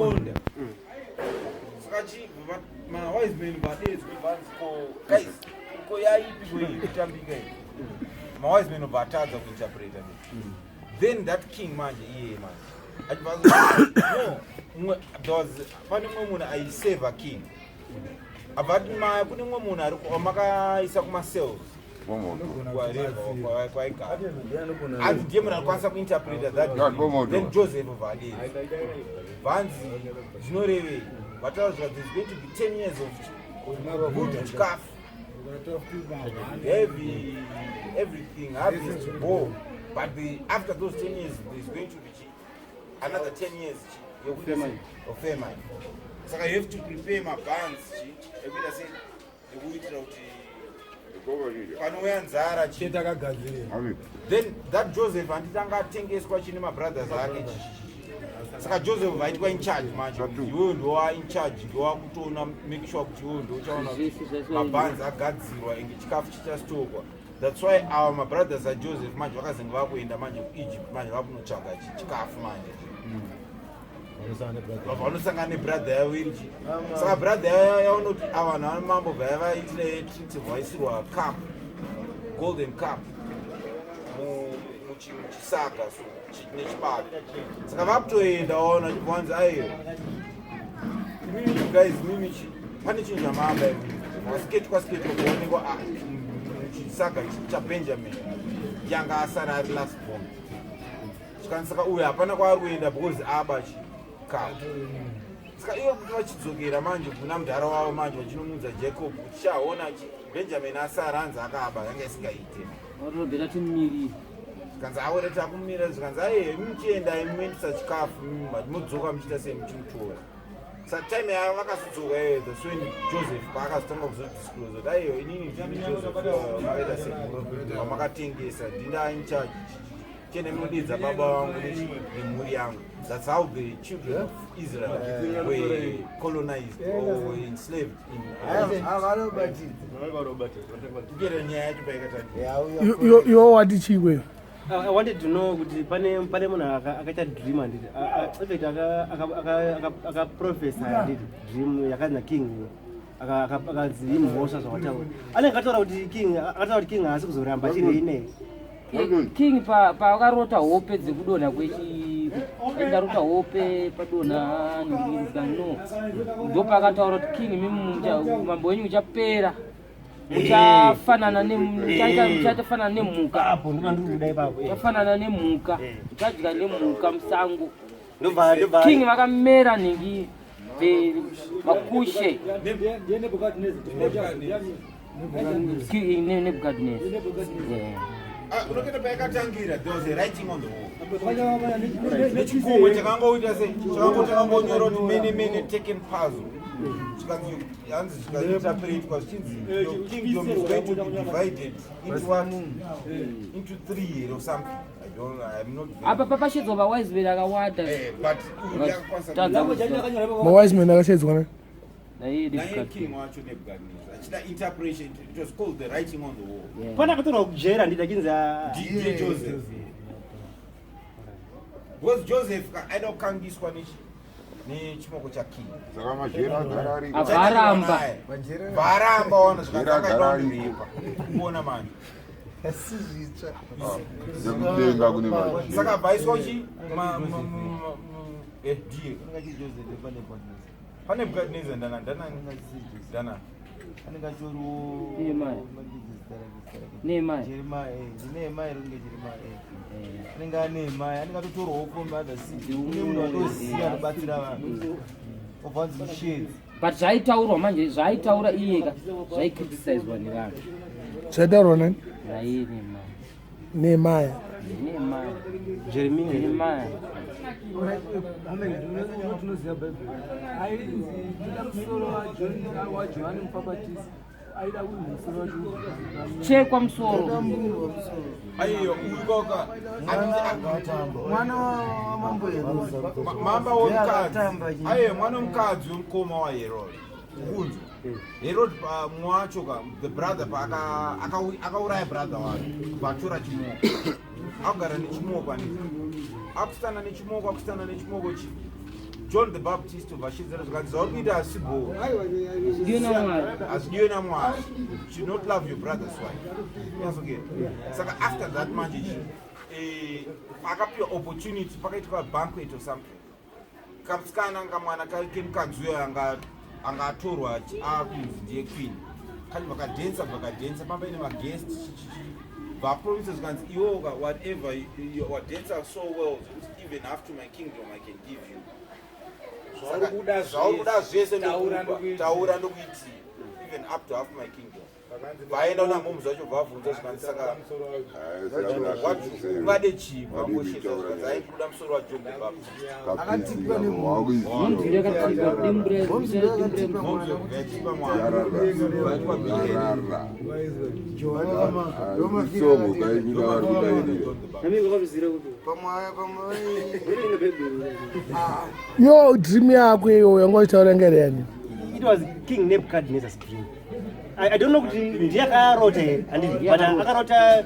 Onda. Saka chi ma wise men vadedzwa vanzi ko guys, ko yaipi ko iyi kutambika iyi? Ma wise men obva atadza kuinterpreta. Then that king manje, iye manje achibva no mumwe, there was, pane mumwe munhu aiseva king, abva ati ma kune mumwe munhu ari wamakaisa kumacells kwaigara, anzi ndiye munhu anokwanisa kuinterpreta that dream. Then Joseph vadedzi, vanzi zvinorevei? Vataura zvikati there's going to be 10 years of good chikafu, heavy everything, harvest go, but after those 10 years there's going to be another 10 years famine. Of famine. Saka you have to prepare mabarns chi ekuita sei, ekuitira kuti panouya nzara chi. Takagadzirira. Then that Joseph, handiti anga atengeswa chine mabrothers ake chichichi? Saka Joseph vaitwa in charge manje kuti iwewe ndowa in charge, ndowakutoona, make sure kuti iwewe ndochaona kuti Zvese zvaiswa. Mabarns agadzirwa enge chikafu chichastokwa. That's why our mabrothers aJoseph manje vakazenge vakuenda manje kuEgypt manje, vakunotsvaga chikafu manje, vabva vanosangana nebrother yavo iri chi. Saka brother yavo yaunoti ava vanhu vamambo vaivaitire treat, vaisirwa cup, golden cup muchisaga so nechibage. Saka vakutoenda waona chibvanzi, aiyo imimi guys, mimi chi pane chinhu chamamba imi wasketwa sketwa kuonekwa, ah, muchisaga chaBenjamin yanga asara ari last born. Chikanzi saka uyu hapana kwaari kuenda because aba chikafu. Saka ivo kuti vachidzokera manje kuna mudhara wavo manje, vachinomuudza Jacob kuti chaona Benjamin asara, anzi akaba, yanga isingaite. Varobhera timumirire. Zvikanzi awere takumira. Zvikanzi aiye muchienda muendesa chikafu, modzoka muchiita sei, muchimutora. Saka time yavo vakazodzoka iyoyo, that's when Joseph paakazotanga kuzodisclose kuti aiyo inini ndini Joseph makaita sei, wamakatengesa, ndinda in charge, chene munodidza baba vangu nemhuri yangu. That's how the children of Israel were colonized or were enslaved in kugera. Nyaya yacho paikatanga. Iwo wati chikweyo? I wanted to know kuti pane munhu akaita dream, handiti? In fact akaprofesa, handiti, dream yakanzi naking, akazi imhosva zvawataura. Anenge akataura kuti king, akataura kuti king haasi kuzoramba achiri King paakarota hope dzekudonha kwechi, ndarota hope padonha ndikizika no, ndopaakataura kuti king, mimi mambo wenyu uchapera, muchafanana muchatafanana nemhuka. Apo ndopandiri kuda ipapo. Muchafanana nemhuka, muchadya nemhuka musango. Ndobva King vakamera nhingi makushe. Nebukadnezar, yeah. Ah, unokenda paakatangira, there was a writing on the wall nechikumwe chakangoita se chakangonyora kuti mene mene tekel puzzle. Chikanzi hanzi zvikainterpretwa zvichinzi your kingdom is going to be divided into what, into three here or something. I don't, I'm not very- Apa papashedzwa vawise men akawanda. But uyu ndakakwanisa. Tadza kuziva. Mawise men akashedzwa ne Naye Naye Nebukadnezar. king wacho Nebuchadnezzar achida interpretation. It was called the writing on the wall. Pane akatorwa kujera, handiti, achinzi DJ Joseph, because Joseph aida kukangiswa nechimoko chaking. Saka majeri agara ariko. Avaramba. Varamba wana. Jera agara ariko. Kuona manje. Asi zvitsva. Nekudenga kune majeri. Saka bvaiswa chi ndiye pane Nebukadnezar, ndana ndana ndana. Anenge achioriwo. Nehemiah. Nehemiah. Nehemiah, ringe Jeremiah, anenge aNehemiah, anenge atotorwawo from other city. Kune munhu atoziva anobatsira vanhu, obva anzi mushedzi. But zvaitaurwa manje, zvaaitaura iyeka zvaicriticizwa nevanhu. Zvaitaurwa nani? Naye Nehemiah. Nehemiah. Nehemiah. Jeremiah. Jeremiah. Tinoziva Bhaibheri ainzi ndida musoro waJohani Mupapatisi, aida kuti musoro wacho. Chekwa musoro. Aiyo uyu koka. Mwana wamambo Herodi. Mamba womukadzi. Akatamba chii? Aiyo mwana womukadzi womukoma waHerod, ukunzwa Herod mumwe wacho ka, the brother, akauraya brother wake, kubva atora chimoko, akugara nechimoko, aniti akusitana nechimoko, akusitana nechimoko chi. John the Baptist vachizera zvikanzi zvauri kuita asibho Ndiyo naMwari. Hazvidiwe naMwari. Should not love your brother's wife. Yazogera. Saka after that manje chi akapiwa opportunity, pakaitwa banquet or something. Kamusikana kamwana kemukadzi uyo anga atorwa, akunzi ndiye queen. Kani vakadhensa, vakadhensa pamba ine maguest chichichi, vapromisa zvikanzi, iwoka whatever wadhensa so well zvekuti even half to my kingdom I can give you. Zvauri Zvauri kuda zvese Taura ndokupa. ndokuitira. Taura ndokuitira, even up to half my kingdom. Vaenda kuna moms vacho, vabvunza zvikanzi, saka ungade chii? Vangoshedza zvikanzi, aikuda musoro waJohn the Baptist. Momzi yakatipa dimbure. Moms vatipa mwana vaitwa beheaded. Songo kaikuda vari kudairira. Verenga Bhaibheri. Yo dream yako iyo yanga uchitaura ngere yani? It was King Nebuchadnezzar's dream. I don't know kuti ndiye akarota here, handiti? But akarota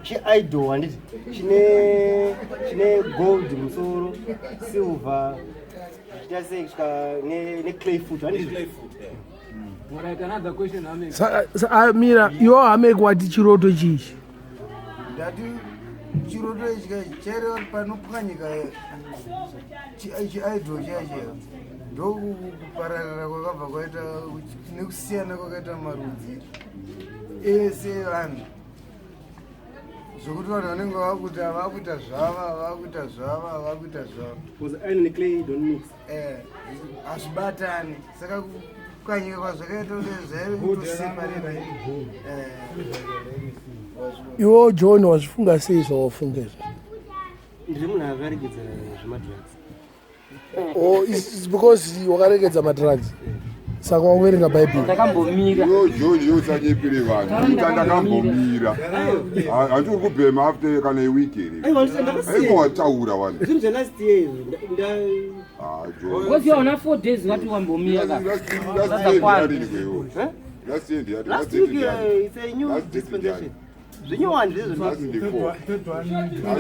chiidol, handiti, chine gold musoro, silver, zvichiita sei, kusvika neclay foot, handiti? Clay foot, yeah. Alright, another question, Amek. Mira iwo hameki wati chiroto chichi. Ndati chiroto ichi chaireva kuti panopwanyika chiidol chiya chiya, ndokupararira kwakabva kwaita nekusiyana kwakaita marudzi ese evanhu, zvokuti vanhu vanenge vakuita vakuita zvava vakuita zvava vakuita zvava. Because iron and clay don't mix. Hazvibatani, saka kupwanyika kwazvakaita kuti zvaive kutoseparate. Iwo John wazvifunga sei zvawafunga izvo? Ndiri munhu akaregedza zvemadrugs. Oh, it's because wakaregedza madrugs saka wakuverenga Bhaibheri? Ndakambomira. Iwe John, yosanyepere vanhu. Ita ndakambomira, handi uri kubhema after kana iweek here? Aiwa, ndakasiya. Aiko wataura wani. Zvinhu zvelast year izvi Ah, John. Because yaona 4 days wati wambomira ka. Last year ndiyadini kwewo? Last year ndiyadi? Last week, it's a new Last date. dispensation, zvinyowani zvezvo. Last ndi 4, last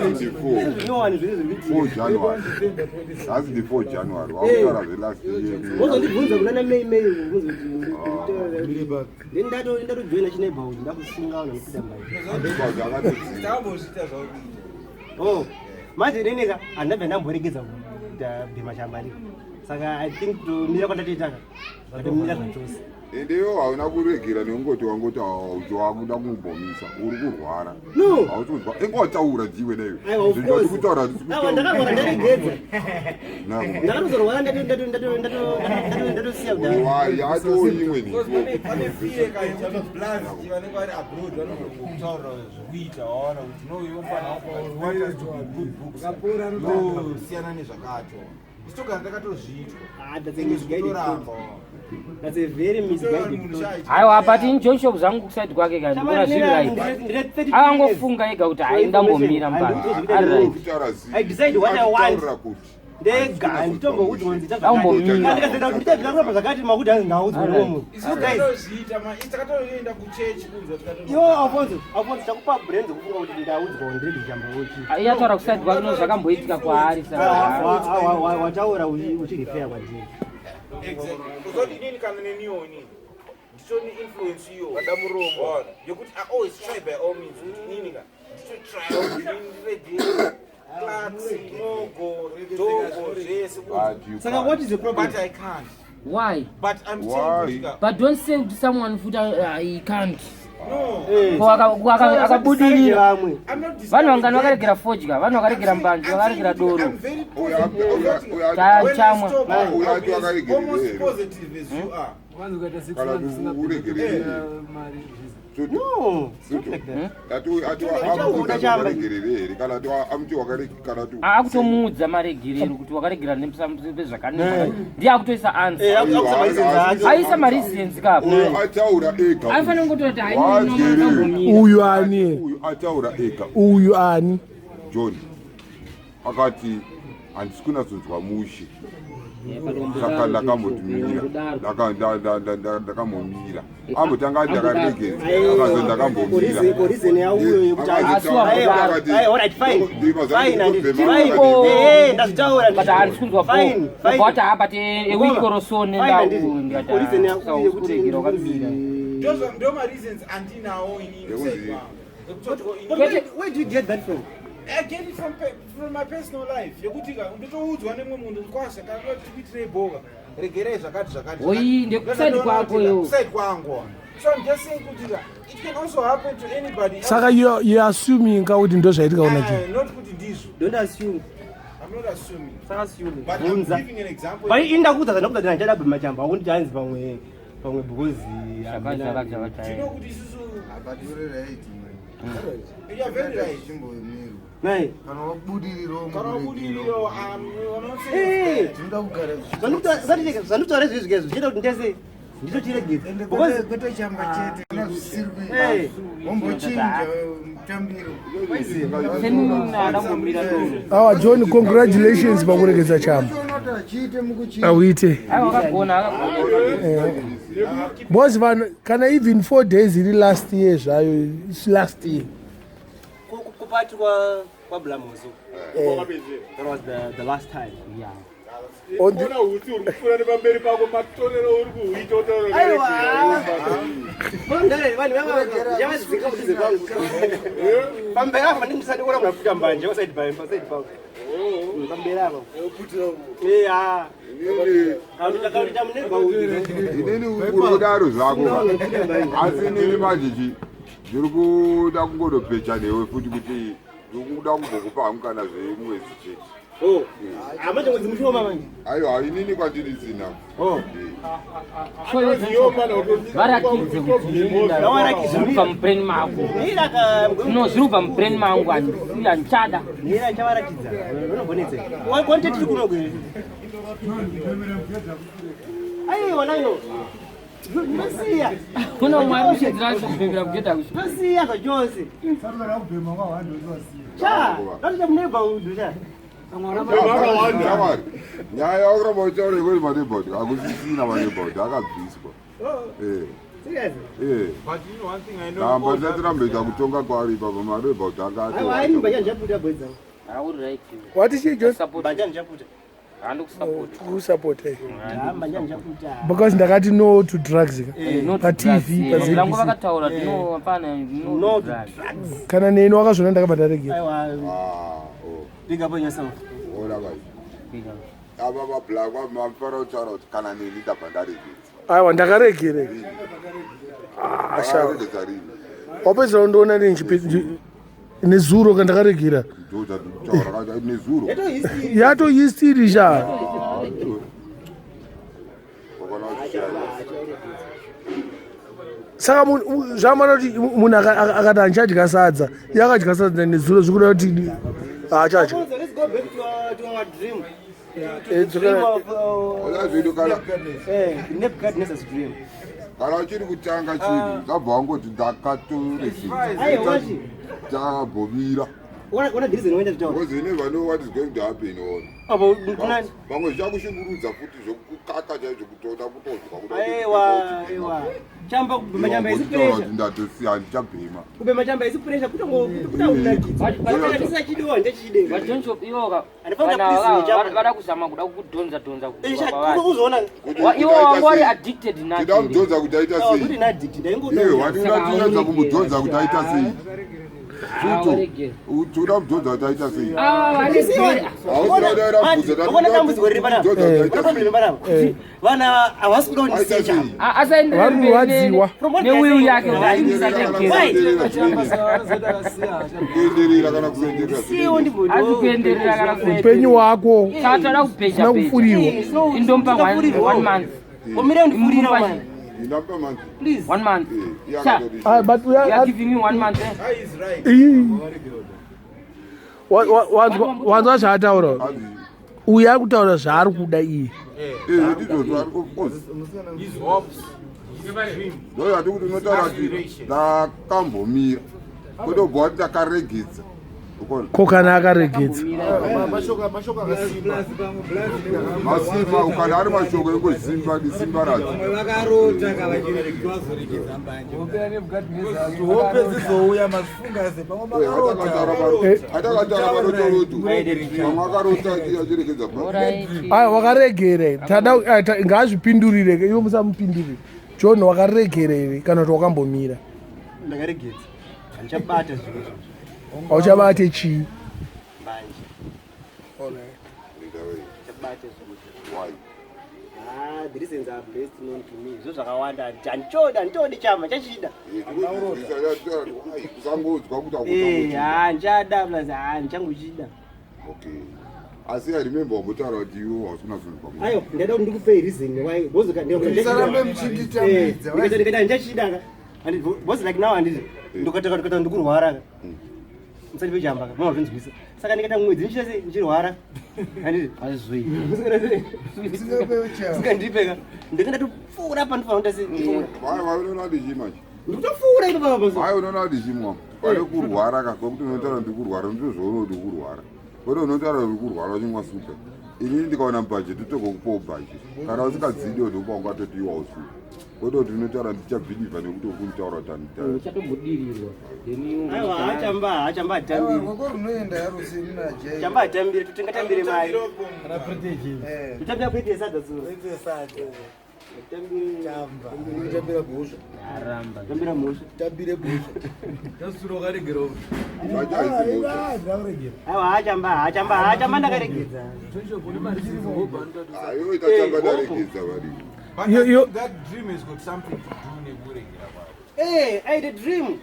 ndi 4. Zvinyowani zvezvo. 4 January, last ndi 4 January. Wakutaura zvelast year. Wozondibvunza kunana May, May ubvunza kuti then ndatojoina chineighborhood, ndakusunga vanhu vanopinda mbai. Akatodzinga. Takambozviita zvakuita. Oh, manje neneka handabva ndamboregedza kuita bhema chambari, saka I think kutomira kwandatoitaka ndatomira zvachose. Ende iwe hauna kuregera nekungoti wangoti wakuda kumbomisa, uri kurwara. No. Hautonzwa, inge wataura ndiwe neyo. Aiwa, of course. Kutaura. Aiwa, ndakarwara ndaregedza. Ndakatozorwara ndatosiya kudhara. Yatoo imwe. Because pane fear kaita bloods vanenge vari abroad vanozongokutaurira zvekuita, waona kuti no, iwe mufana want us to be good books, no, siyana nezvakacho. Isitogara takatozviitwa. Ah, that's a misguided Toramba. thought. That's a very misguided thought. Aiwa, but ini John Shop zvangu kuside kwake ka ndikuona zviri right. Akangofunga ega kuti hai, ndambomira mbani, ari right. I decide what I want. Ndega handitomboudzwa kunzi ita zvakati. Ambomira. Ndikazenda kuti nditakuramba zvakati, makuti hanzi ndaudzwa neumwe. Isu takatozviita, takatoenda kuchechi kunzwa. Iwo Alfonso, Alfonso, chakupa brains kufunga kuti ndaudzwa ndiri chambo uchi. Iye ataura kuside kwake no zvakamboitika kwaari, saka Wataura uchirefera kwandiri. Uzoti inini kana neniwo inini ndichoni influence iyo vada muromo yekuti I always try by all means kuti inini ka ndichotry kuti inini ndirege clarks, mogo, dogo, zvese. Saka what is the problem? But I can't. Why? But I'm Why? saying kuti ka But don't say to someone futi he can't. No. Ko akabudirira. Vamwe. I'm not. Vanhu vangani vakaregera fodya, vanhu vakaregera mbanje, vakaregera doro? I'm very positive. Chamwa. When I Uyo stop, I'll be akaregerera almost here. positive as you are. Wanzi ukaita 6 Kana months usina uregerere. mari zvese. No, it's not like that. Ati amuregerere here kana ati amuti kana ti Akutomuudza maregerero kuti wakaregera nepezvakanaka, ndiye akutoisa answer. Akuisa mareasons ake. Aisa mareasons kapo. Uyo ataura ega. Aifanira kungototi Wazere. hainambomira. Uyu ani? Uyu ataura ega. Uyu ani? John akati handisi kunatsonzwa mushe. Saka ndakambotimira, ndakambomira, ambotanga ati ndakaregedza, akazo ndakambomira. Reason yauyo yekuti Asi wambodaro. Aye, all right, fine. Fine, handiti. Tiripo. Eh, ndazvitaura. But handisi kunzwa Fine, fine. bot but a week or so Fine, handiti. Reason yauyo yekuti ndaukuregera wakamira. Ndo mareasons andinawo inini kuside kwangu. Ekutoti ko But where do you get that from? I get it from my personal life yekuti ka ndotoudzwa nemumwe munhu kwasha kana kuti tikuitirei bhoka, regerai zvakati zvakati. Oi, ndekuside kwako iwe. Kuside kwangu. So I'm just saying kuti ka it can also happen to anybody else. Saka you are assuming ka kuti ndo zvaitika kuna Ah, not kuti ndizvo. Don't assume. I'm not assuming, Assume. but I'm Bvunza. giving an example. But indakuudza zvandakuudza kuti handichada kubhema chamba, akuti hanzi pamwe pamwe because Zvakati, zvakati, zvakati. Do you know kuti isusu But uri right, man. You are very right. Chimbomirwa. Nai. Kana wabudirirawo. Kana wabudirirawo, I'm not saying Eh, Tinoda kugara. Zvandikutaura izvi izvi zvichiita kuti ndese nditochiregedza Ende because kwete chamba chete, kana zvisiri Eh. kuita. Wombochinja mutambiro. Senini andambomira doro. Awa John, congratulations pakuregedza chamba. Uchiona kuti achiite mukuchinja. Auite. Aiwa, akagona, akagona. Because vanhu kana even 4 days iri last year zvayo, it's last year. Kupati kwaBlamoso, that was the last time. Yeah. On the, Ona hutsi uri kupfuura nepamberi pako, matorero uri kuhuita. Aiwa, vanhu vavadzika kudhuze kwangu pamberi apa, ndisati kuona munhu aputa mbanje paside paside pako pamberi apa. Eya, kakuita munebva. Inini uri kudaro zvako, asi inini manje chi ndiri kuda kungonopecha newe futi kuti ndiri kuda kumbokupa hangu kana zvemwedzi chete. Manje mwedzi mushoma manje. Aiwa, inini kwandiri sina. Varakidze kuti Varakidze. zviri kubva mubrain mako. Niraka. No, zviri kubva mubrain mangu, handichada. Nira chavaratidza unogonetse kwante tiri kuno. Aiwa, naino ndosiya. Kuna umwe ari kushidzira kubhembera kugedha. Ndosiya zvachose cha ndatoita munebva cha. Shamwari, nyaya yakuramba uchitaura yekuti maneighborhood hakusisina, maneighborhood akabviswa. Eh. Serious? Eh. But you know one thing I know. Ramba tisatirambe kutonga kwaari ipapa, maneighborhood Aiwa, aini anga. mbanja ndichaputa bwedza. Auri right. Wati chii, John? Mbanja ndichaputa. Handikusapota. Kusapota. Mbanja ndichaputa. Because ndakati no to drugs ka paTV, Langu paZBC. vakataura no, hapana. No No to drugs. Kana neni wakazvona ndakabva ndaregera. Aiwa, big up on yourself. Ona vai ava mablack mafara kutaura kuti kana neni ndabva ndaregedza. Aiwa, ndakaregere. Ah, sha. Ndakaregedza rini? Wapedzera kundiona nezuro kandakaregera. Ndo zvandikutaura nezuro. Yato history sha. Wakona kuti Saka zvamana kuti munhu akati handichadya sadza, iye akadya sadza nezuro, zvikuda kuti haachadya. So let's go back to our dream. Eh, Dream of Oda zvedu kana Nebuchadnezzar's dream. Kana uchiri kutanga chinhu, ndabva wangoti Aiwa, ndakatoregedza, wachi. tabomira. Wana reason wenda zvitaura. Because you never know what is going to happen on Apo kunani? Pamwe zvichakushungurudza futi zvokukaka chaizvo, kutoda kutozwa kuda. Aiwa, aiwa. Chamba kubhema chamba isi Kutaura pressure. kuti ndatosiya, handichabhema. Kubhema chamba isi pressure, kutongo kutaunakidza. Kana tisachidiwa ndechide. But John Shop iwoka Handifana please nechapa. vada kuzama kuda kudhonza dhonza kubva pavari. Uzoona. Iwo wanga wari addicted Tida nacho. mudhonza kuti aita Kuti sei? na addict ndaingoda. Iwe wati uda kumudhonza kuti aita sei? Tuto toda mudhonza kuti aita sei? Ukaona dambudziko riri panapa. Ukaona problem panapa. Vana havasi kuda kundisiya chamba. Asaenderere Vari kurwadziwa. newill yake. Why? Kuenderera kana kuenderera? Siwo ndimbondo. Asi kuenderera kana Upenyu hwako Saka toda kupecha. usina kufuriwa. Indomupa one month. Omira undifurira mwana. Inapa manzi. Please. One month. Sha, Ah, but we are giving you one month, eh? Guy is right. Ii. Wanzwa zvaataura uyu, ari kutaura zvaari kuda iye. Ndizvozvo. His hopes, his dream. Ndoyati kuti unotaura kuti ndakambomira, kwete kubva wati ndakaregedza. Ko kana akaregedza? Mashoko akasimba. Masimba kana ari mashoko engosimba simba radzo. Vakarota kavachivazoregedza mbanje. Hope dzizouya mazvifunga se pamwe makarota. Atakataura parotoroto pamwe akarota achiregedza. Aya, wakaregera here? Tada ngaazvipindurire, iwe musamupindurire. John, wakaregera here kana kuti wakambomira? Ndakaregedza, handichabata zvinhu izvozvo. Hauchabate chii? Mbanje. Chabata zvinhu. Why? Ah, the reasons are best known to me. Zvo zvakawanda, handichodi, handitodi chama chachida. Kusangodzwa kuti Eh, handichada, plus handichangochida. Okay, asi I remember wambotaura kuti iwe hausi kunatsoonekwa. Aiwa, ndaida kuti ndikupei reason why, because Musarambe muchinditambidza. ndikaita handichachida ka. Because like now handiti ndikata ndikurwara ka. Musati pechamba ka, munozvinzwisa. Saka ndikaita mwedzi ndichita sei ndichirwara. Handiti? Hazvizoiti. Singandipe ka. Ndikaenda topfuura pandinofanira kuita sei. Vai, unoona kuti chii manje? Ndikutopfuura ipapo papaso. Vai, unoona kuti chii mwa? Pane kurwara ka, kwekuti unotaura kuti kurwara, ndozvoona kuti kurwara. Kwete unotaura kuti kurwara uchimwa suka. Inini ndikaona mbanje totogokupawo mbanje. Kana usingadzidi ndopa ungatotiwa usuka. Kwete kuti unotaura ndichabhilivha nekuti uri kunditaura kuti handitaura. Uchatombodirwa. Aiwa, hachamba, hachamba hatambiri. Rwoko runoenda yarusi munajai. Chamba hatambiri, tingatambire mari. Kana pretty. Tutambira kuite sadza tsuro. Pretty sadza. Tutambire Chamba. Kutambira bhosva. Aramba. Tutambira mhosva. Tambire bhosva. Tasuro wakaregera. Mbanje haisi mhosva. Aiwa, hachamba, hachamba, hachamba ndakaregedza. Aiwa, itachamba ndaregedza vari. But You- I you- think that dream has got something to do nekuregera kwako. Eh, I had a dream.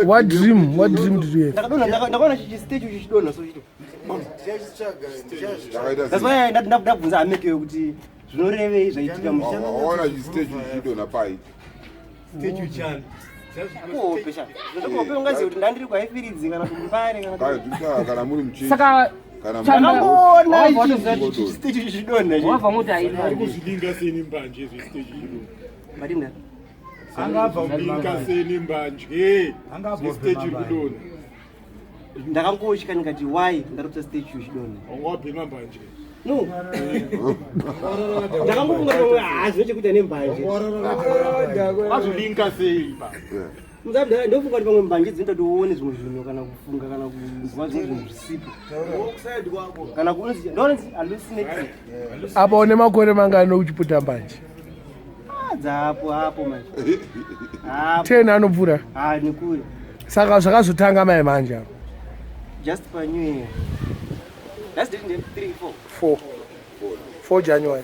What dream? What dream did you have? Ndakadonha, ndakaona chistatue chichidonha so chito. Ndakaita That's why ndabvunza amekeyo kuti zvinorevei zvaitika mu Waona chistatue chichidonha pai? Statue chani. Kuhope sha. Zvokuhope ungaziva kuti ndandiri kwaifiridzi kana kumbare kana Kana zvitaura kana muri muchechi. Saka Kana Ndakangoona Wabva chistatue chichidonha. Wabva muti haina. Ari kuzvilinga sei nembanje zvestatue chidonha? Madini? Angabva Linga sei nembanje Angabva zvestatue mambanje. kudonha? Ndakangotya ndikati why ndarota statue chidonha. Wanga wabhema mbanje. No. Ndakangofunga kuti hazvino chekuita nembanje. Wazvilinga sei pa? Muzabda ndofunga kuti pamwe mbanje dzinoita kuti uone zvimwe zvinhu kana kufunga kana kunzwa zvimwe zvinhu zvisipo. Kuside kwako. Kana kunzi ndonzi hallucinating. Apa une makore mangani uchiputa mbanje? Ah, dzapo hapo manje. Hapo. 10 anopfuura. Ah, nekure. Saka zvakazotanga mai manje apa? Just pa new year. That's the 3 4. 4 4 January.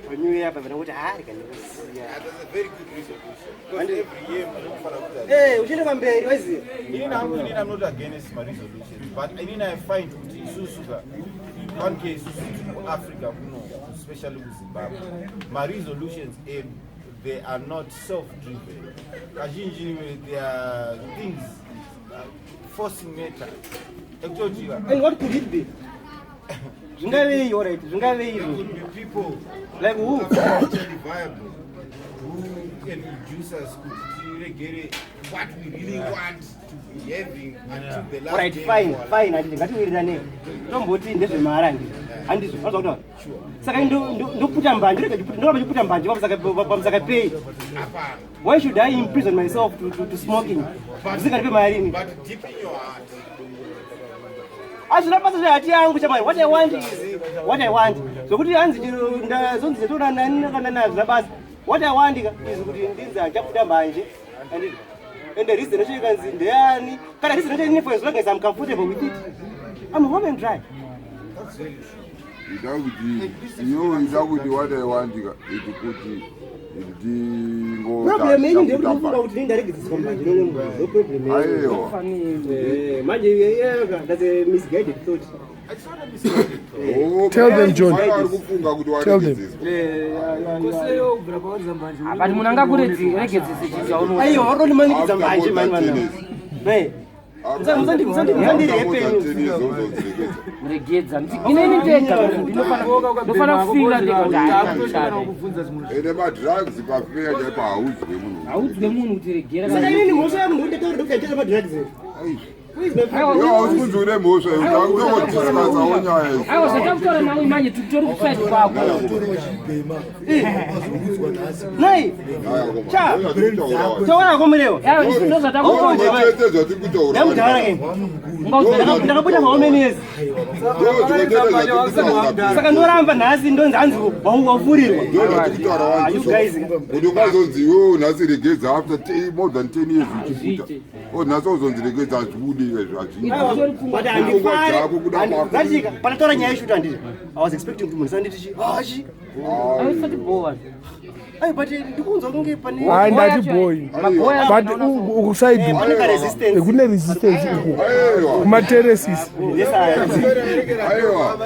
Pa new year apa ndangoti ah rega ndikusiya. That's a very good resolution. Because every year munofanira kuita. Eh, uchienda pamberi waiziva. Inini I'm not against my resolutions, but inini I find kuti isusu ka, one case isusu tiri kuAfrica kuno, especially kuZimbabwe, ma-resolutions edu, they are not self-driven. Kazhinji they are things forcing matters. Ekutoti ka, And what could it be? Zvingavei, all right, zvingavei there izvo. could be people Like who? who are financially viable who can induce us kuti tiregere what we really want to be having until the last Alright, day fine, of our life. fine, handiti ngatiwirirane. Tomboti ndezvemari handiti. Handizvo, vanzwa kutaura. Saka ndoputa mbanje, ndorega ndoramba ndichiputa mbanje pamusaka pei. Hapana. Why should I imprison myself to smoking? Zvisingandipe mari ini. But deep in your heart, Hazvina basa zvehati yangu chamai. What I want is what I want. Zvokuti hanzi chero ndazonzi ndatoona nani kana nazvina basa. What I want ka is kuti ndinzi handichaputa mbanje. Handiti. And the reason yacho ikanzi ndeyani. Kana reason yacho ini for as long as I'm comfortable with it. I'm home and dry. that's very true. Ida kuti iyoyo, ida kuti what I want ka iti kuti ndingo Problem yenyu ndeyekuti mufunga kuti ndini ndaregedzeswa mbanje nomwe munhu. Ndo problem yenyu. Aiwa. Eh, manje iyoyo ka, that's a misguided thought. It's not a misguided thought. Tell them, John. Ari kufunga kuti Tell them. waregedzeswa. Eh, ya, Koseyo kubvira pawaridza mbanje. But munhu angakuregedzese chinhu chaunoda. Aiwa, vakandimanikidza After mbanje more mani than vanhu. 10 Eh. Regedza inini ndega ndinofana kufila ndega kuti handichada. Ende madrugs pafeya chaipo haudzwe munhu. Haudzwe munhu kuti regera. Saka inini mhosva yangu ndikuti ndataura kuti handichada madrugs. Iwe hausi kunzi une mhosva iwe, takutongodiscusawo nyaya idzi. Aiwa, zvatakutaura nawe manje titori kuside kwako. Nei, cha, taura komurewa. Chete zvatiri kutaura. Ndamudhara ke. Ndakabuda for how many years? Saka ndoramba nhasi ndonzi hanzi wafurirwa. Ndozvatikutaura. Ah, you guys. Kuti ungazonzi iwewe nhasi regedza after more than 10 years uchiputa, o nhasi wozonzi regedza, hazvibudi izvo. But Hazvipfungwa dzako kuda kwako. handifari. Panataura nyaya yeshuta handiti. I was expecting kuti munhu sanditi chi. Ah, chi. Aisati bowa. Ai, but ndikunzwa kunge pane Hayi, ndati boy, but ukuside Eh, pane ka resistance. kune resistance uku kumaterraces. Yes, Aiwa,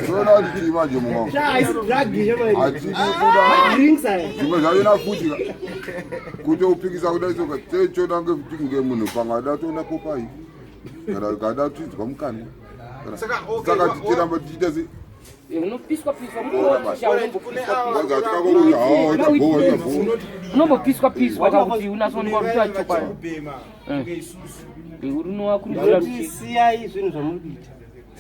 toona kuti chii manje mumwangu. Sha, haisi drug yemani. Hatidi kuda Drinks aya. Zvimwe zvachona futi ka, kuti upikisa kudai soka techona kunge munhu pangada toona popai kana kada tuidzwa mukanwa. Saka, okay, Saka tichiramba tichiita se Unopiswa piswa. Unombopiswa piswa kakuti unasoonekwa kuti wachokwadi. Kubhema kunge isusu. Unowakurudzira Ndinoti kuti siyai zvinhu zvamuri kuita.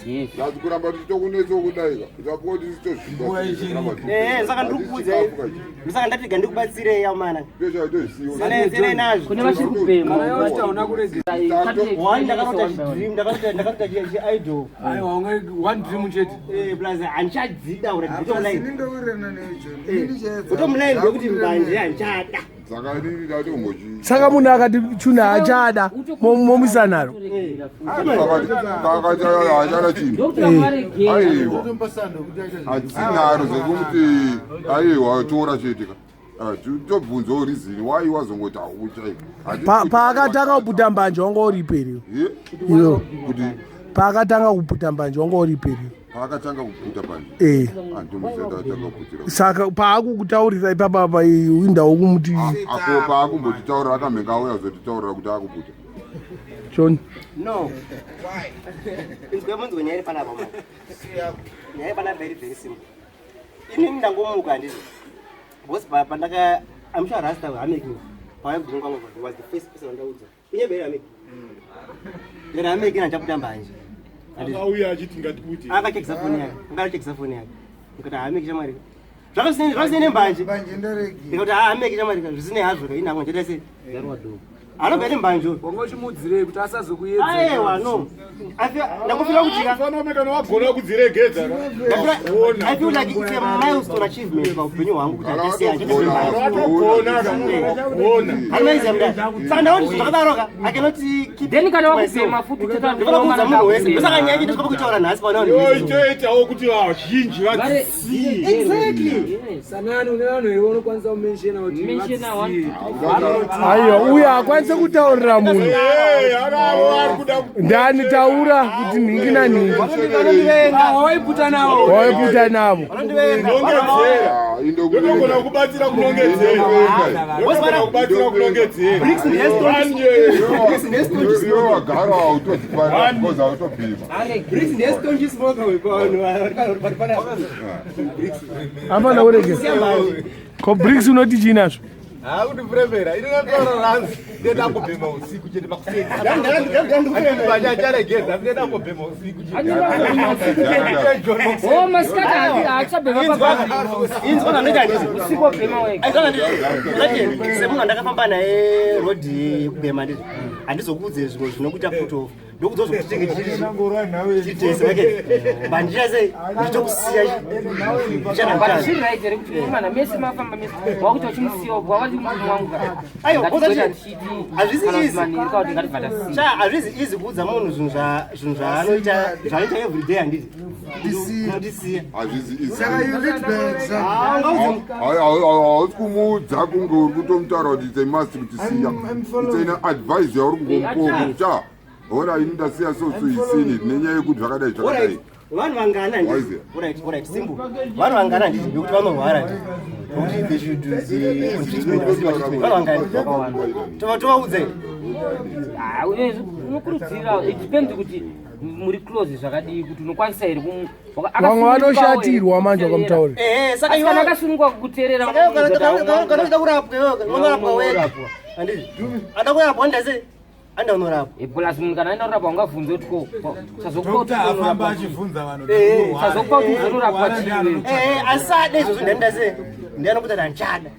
Yes. Asi kuramba tichitokunetsa kudaika ikakuti. Eh, saka ndiri kukuudzai. Saka ndati rega ndikubatsirei amana. Senei nazvo. Kune vachiri kubhema. One ndakarota chidream, ndakarota chi idol. Aiwa, unge one dream chete. Eh, plus handichadzida kuti bottom line. Ndindowirirana newe, John. Ini ndichaedza. Bottom line ndekuti mbanje handichada. Saka inini ndatombochi Saka munhu akati chuna achada, momisa naro. Kakati hachada chinhu, aiwa, hatsinaro zvekumuti aiwa tora chete ka. Tobvunzawo reason why wazongoti hauchai. Paakatanga kuputa mbanje wanga uri periyo? Iyo. Kuti Paakatanga kuputa mbanje wanga uri periyo? Paakatanga kuputa panje? Eh. Andimusati atanga kuputira. Saka paakukutaurira ipapapa indawo kumuti? Ako paakumbotitaurira akamhenge auya kuzotitaurira kuti akuputa. John. No. Inzwe munzwe nyaya iri panapa mani. Nyaya iri panapa iri very simple. Inini ndangomuka handizvo. Because pandaka, I'm sure Rasta Hameki pawaibvunza kwangu was the first person wandaudza. Unyebe here Hameki? Ndikati Hameki handichaputa mbanje. Akauya achiti ngatikuti. Akachekisa foni yake. Akachekisa foni yake. Ndikati Hameki shamwari. Zvakasiyana nembanje. Mbanje ndaregi. Ndikati Hameki shamwari zvisinei hazvo kaini hangu ndichaita sei? Anobva ine mbanje uyu. Wanga uchimuudzirei kuti asazokuedza? Aiwa, no. Ndakufira kuti Fanome kana wagona kudziregedza. I feel like it's a milestone achievement paupenyu hwangu kuti handisiya. Watogona ka. Hanaiziya mudai. Saka ndaona kuti zvakadaro ka, I cannot keep Then kana to myself. wakubhema futi Ndinofanira kuudza munhu wese. Saka nyaya yacho ndosvika kutaura nhasi pana vanhu Yo vese. itoitawo kuti vazhinji vadzisiye. Exactly. Sanani une vanhu here unokwanisa kumenshena kuti Menshena one, vadzisiye? Aiwa, uyo haakwanisi kutaurira munhu. Eh, anavo ari kuda Ndani taura kuti nhingi nanhingi. Ah, wawaiputa nawo. Waiputa navo. kunongedzera. Ndinogona kubatsira kunongedzera. Ndinogona kubatsira kunongedzera. Bricks One Iwe wagara hautodzifarira because hautobhema. Bricks ndestonji smoker wepavanhu vari panapa. Hapana kuregeza ko Bricks unoti chii nazvo? Hakundikuremera, ini ndataura ranzi ndenda kubhema usiku chete makuseni. Acharegedza, ndenda kubhema usiku. Oh, masikati haachabhema papa. Inzwa zvanoita handizvo. Usiku wabhema wega. Semunhu andakafamba naye rodhi yekubhema handizvo, handizokuudze zvimwe zvinokuita put off, ndokudza zvokuti tenge tichitese weke bandira sei ndichitokusiya. But zviri right here kuti mukomana mese mafamba mese wakuti wachimusiya wawati murume wangu? Aiwa, hazvisi easy. Manheru ngatibva tasiya. Sha, hazvisi easy kuudza munhu zvinhu zvaanoita everyday handiti, unotisiya. Hazvisi. Saka you lead by example. Hausi kumuudza kunge uri kutomutaura kuti it's a must kuti siya. It's an advice yauri kungomupa kuti cha hora ini ndasiya so so isini nenyaya yekuti zvakadai zvakadai. Alright, vanhu vangana handiti? Waiziya. Alright, simple. Vanhu vangana handiti vekuti vanorwara handiti, nokuti they should be on treatment, vasiri pa treatment. Vanhu vangana tovaudza here? Ah, unokurudzira it depends kuti muri close zvakadii kuti unokwanisa here Vamwe vanoshatirwa manje wakamutaurira. Eh, saka kana akasununguka kukuteerera kana uchida kurapwa iwewe unorapwa wega handiti ada kurapwa ndase anda unorapwa eh, plus munhu kana aenda kurapwa ungabvunze kuti ko Doctor afamba achibvunza vanhu Eh, sazokupa kuti uzonorapwa chii Eh, asade izvozvo ndandase ndianokuti handichada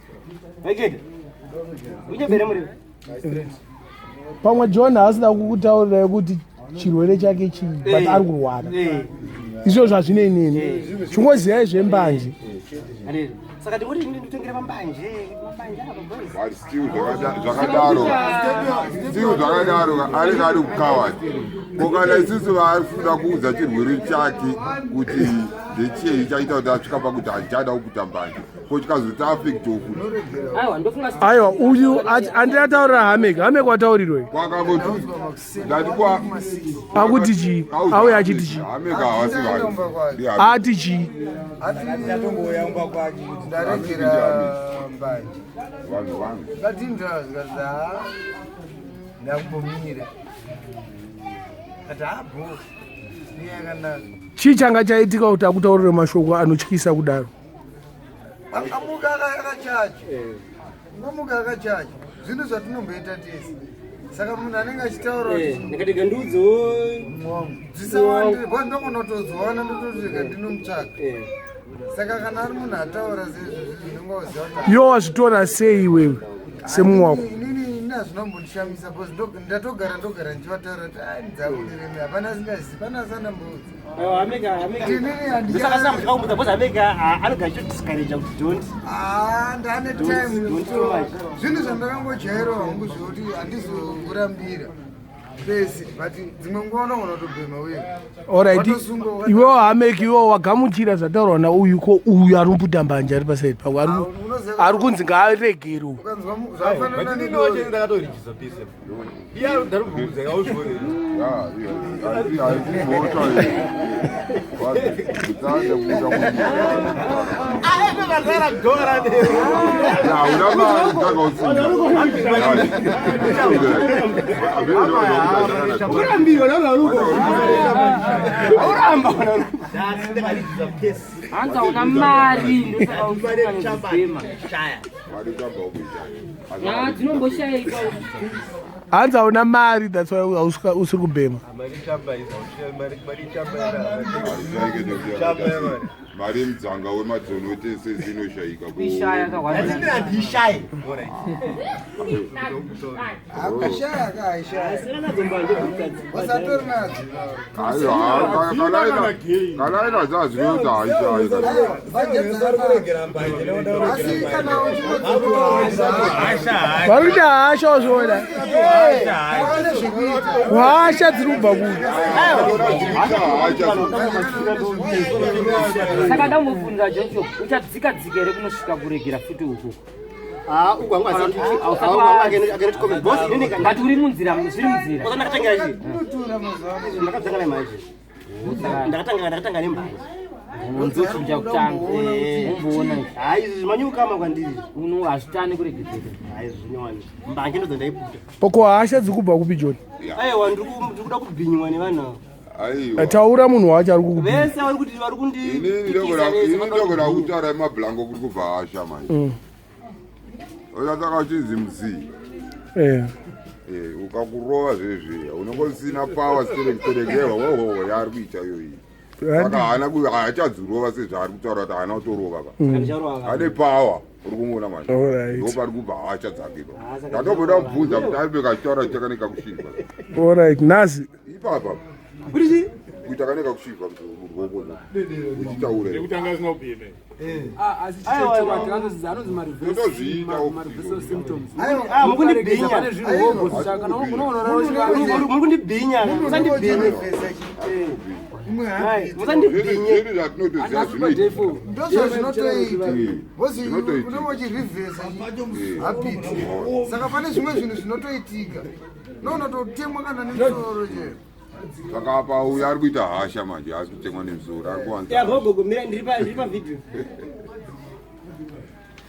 wekete unyebere muriwo Pamwe John haasida kukutaurira kuti chirwere chake chii but ari kurwara. Izvo zvazvinei neni. Chingoziyai zvembanje. Handiti saka ndingoti nditengere mambanje mambanje apa boys But still zvakadaro still zvakadaro anenge ari kukawadi ko kana isusu vaari kuda kuudza chirwere chake kuti ndechei chaita kuti asvika pakuti handichada kuputa mbanje ko chikazoti afektiwo futi aiwa ndofunga Aiwa uyu andiri ataurira Hamek. Hamek wataurirwei? kwakangoti ndati kwa Akuti chii? Auya achiti chii? Hamek havasi vanhu Ndi Hamek. Ati chii? Ati umba kwake kuti ndaregera mbanje vanhu vangu zvikatindira zvikati ha ndakumbomira kati habho niyakanaka Chii changa chaitika kuti akutaurire mashoko anotyisa kudaro? Akamuka akachacha ngomuka akachacha zvinhu zvatinomboita tese saka munhu anenge achitaura kuti ndikati gandiudzewo dzisawandire bva ndokunotodziwana ndotosvika ndinomutsvaka saka kana ari munhu ataura seizvozvi ndinongoziva kuti Iwe wazvitora sei iwewe semumwe wako? inini ini hazvinombondishamisa bcause ndatogara ndogara ndichivataura kuti ai ndidzakudiremi hapana asingazivi pana asanamboudza ndosakasina because ameka anogara achitodiscourage kuti don't Ah, ndane time Don't too much. zvinhu zvandakangojairawo hangu zvekuti handizokurambira pese but dzimwe nguva unogona kutobhema uye Alright. Iwewo Hamek iwewo wagamuchira zvataurwa nauyu ko uyu ari kuputa mbanje ari pasaidi pako ari kunzi ngaaregere uyu. ukanzwa zvafanana nedoro ndakatorichisa pese iye ndarubvunza kauzvione hanzi hauna mari ndosaka ufunga nekubhema nyaya dzinomboshaika Hanzi hauna mari that's why usiri kubhema. Mari yemudzanga wemadzono wetese inoshaika kuishaya kakawanda handishaye hakushaya kahaishaya wasatori nadzo kana aina zazvinoti haishaika asi kana Vari kuita hasha wazviona. uchine zvekuita Hasha dziri kubva kupi? saka ndambobvunza jocho uchadzika dzika here kunosvika kuregera futi uku uku hangu but uri munzira zviri munzira ndakatangira chii inotura mazuva ano ndakatanga nemhanje ndakatanga ndakatanga nemhanje unzochinja kutanga umboona izvi hayi izvi zvimanyukama kwandiri uno hazvitani kuregedzeka hayi zvinyowani mbanje ndodzo ndaiputa Poko hasha dziri kubva kupi John? aiwa ndiri kuda kubhinywa nevanhu ava aiwa Taura munhu wacho ari kukubhinya. vese vari kuti vari inini kundipikisa vese ndogona vanoda kutaura emablango kuri kubva hasha manje osataka uchinzi muzii Eh. Ukakurova zvezve unenge usina power sterek wohoho yaari kuita iyoyi saka haana haachadzirova sezvaari kutaura kuti haana kutorova ka Handicharova. ane power uri kumuona manje Alright. ndopari kubva hasha dzake pa ndatomboda kubvunza kuti aribeka achitaura chakaneka kusvipa Alright, nazi. ipapa kuita kaneka kusvipa muruoko uchitaura Ndekutanga zina ubheme. Asi chichechiwa anonzi Totozviita mareversal symptoms Ah, mukundibhinya. pane zvinhu hobho saka unoona Muri kundibhinya musandibhinye musandibhinye zvinhu zvatinotoziva zvinoitika ndozvazvinotoita bcause Zvinotoitika. unenge uchirivhesa habit saka pane zvimwe zvinhu zvinotoitika nounototemwa kana nemusoro chero Saka apa uyu ari kuita hasha manje haasi kutemwa nemusoro ari kuwanza yagogogo mira ndiri pavideo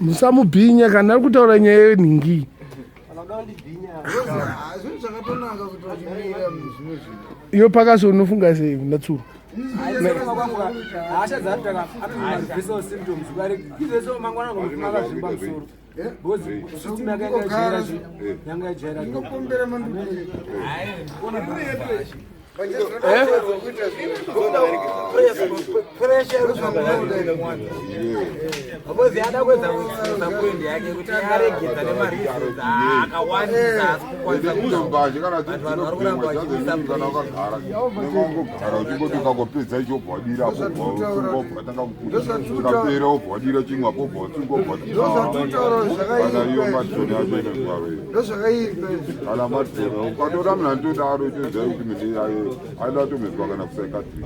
Musamubhinya kana ari kutaura nyaya yenhingi. Zvinhu zvakatonaka kuti uchimira zvimwe zvinhu. Iyo pakaso unofunga sei natsuro? Hasha dzarutaka anomareversal symptoms izvezvo mangwana akazvimba musoro because system yake yanga yajaira chi yanga yajaira. Ndinokumbira manduku. Because ada kuedza kuisa point yake kuti aregedza nemareasons akawandisa, asi kukwanisa Mbanje kana vanhu vari kuramba dzinobhemwa, kana wakagara unongogara uchingoti ukangopedza icho obva wadira apo, obva obva watanga kuchikapera, obva wadira chimwe apo, obva watsunga, obva. Ndozvatutaura Kana iyo zvakaipa. madhoni acho inezvaro iyo. Ndozvakaipa izvi. Kana madhoni ukatoda munhu anotodaro, itoziva kuti munhu aye aida kutomedzwa kana kusaikatiri.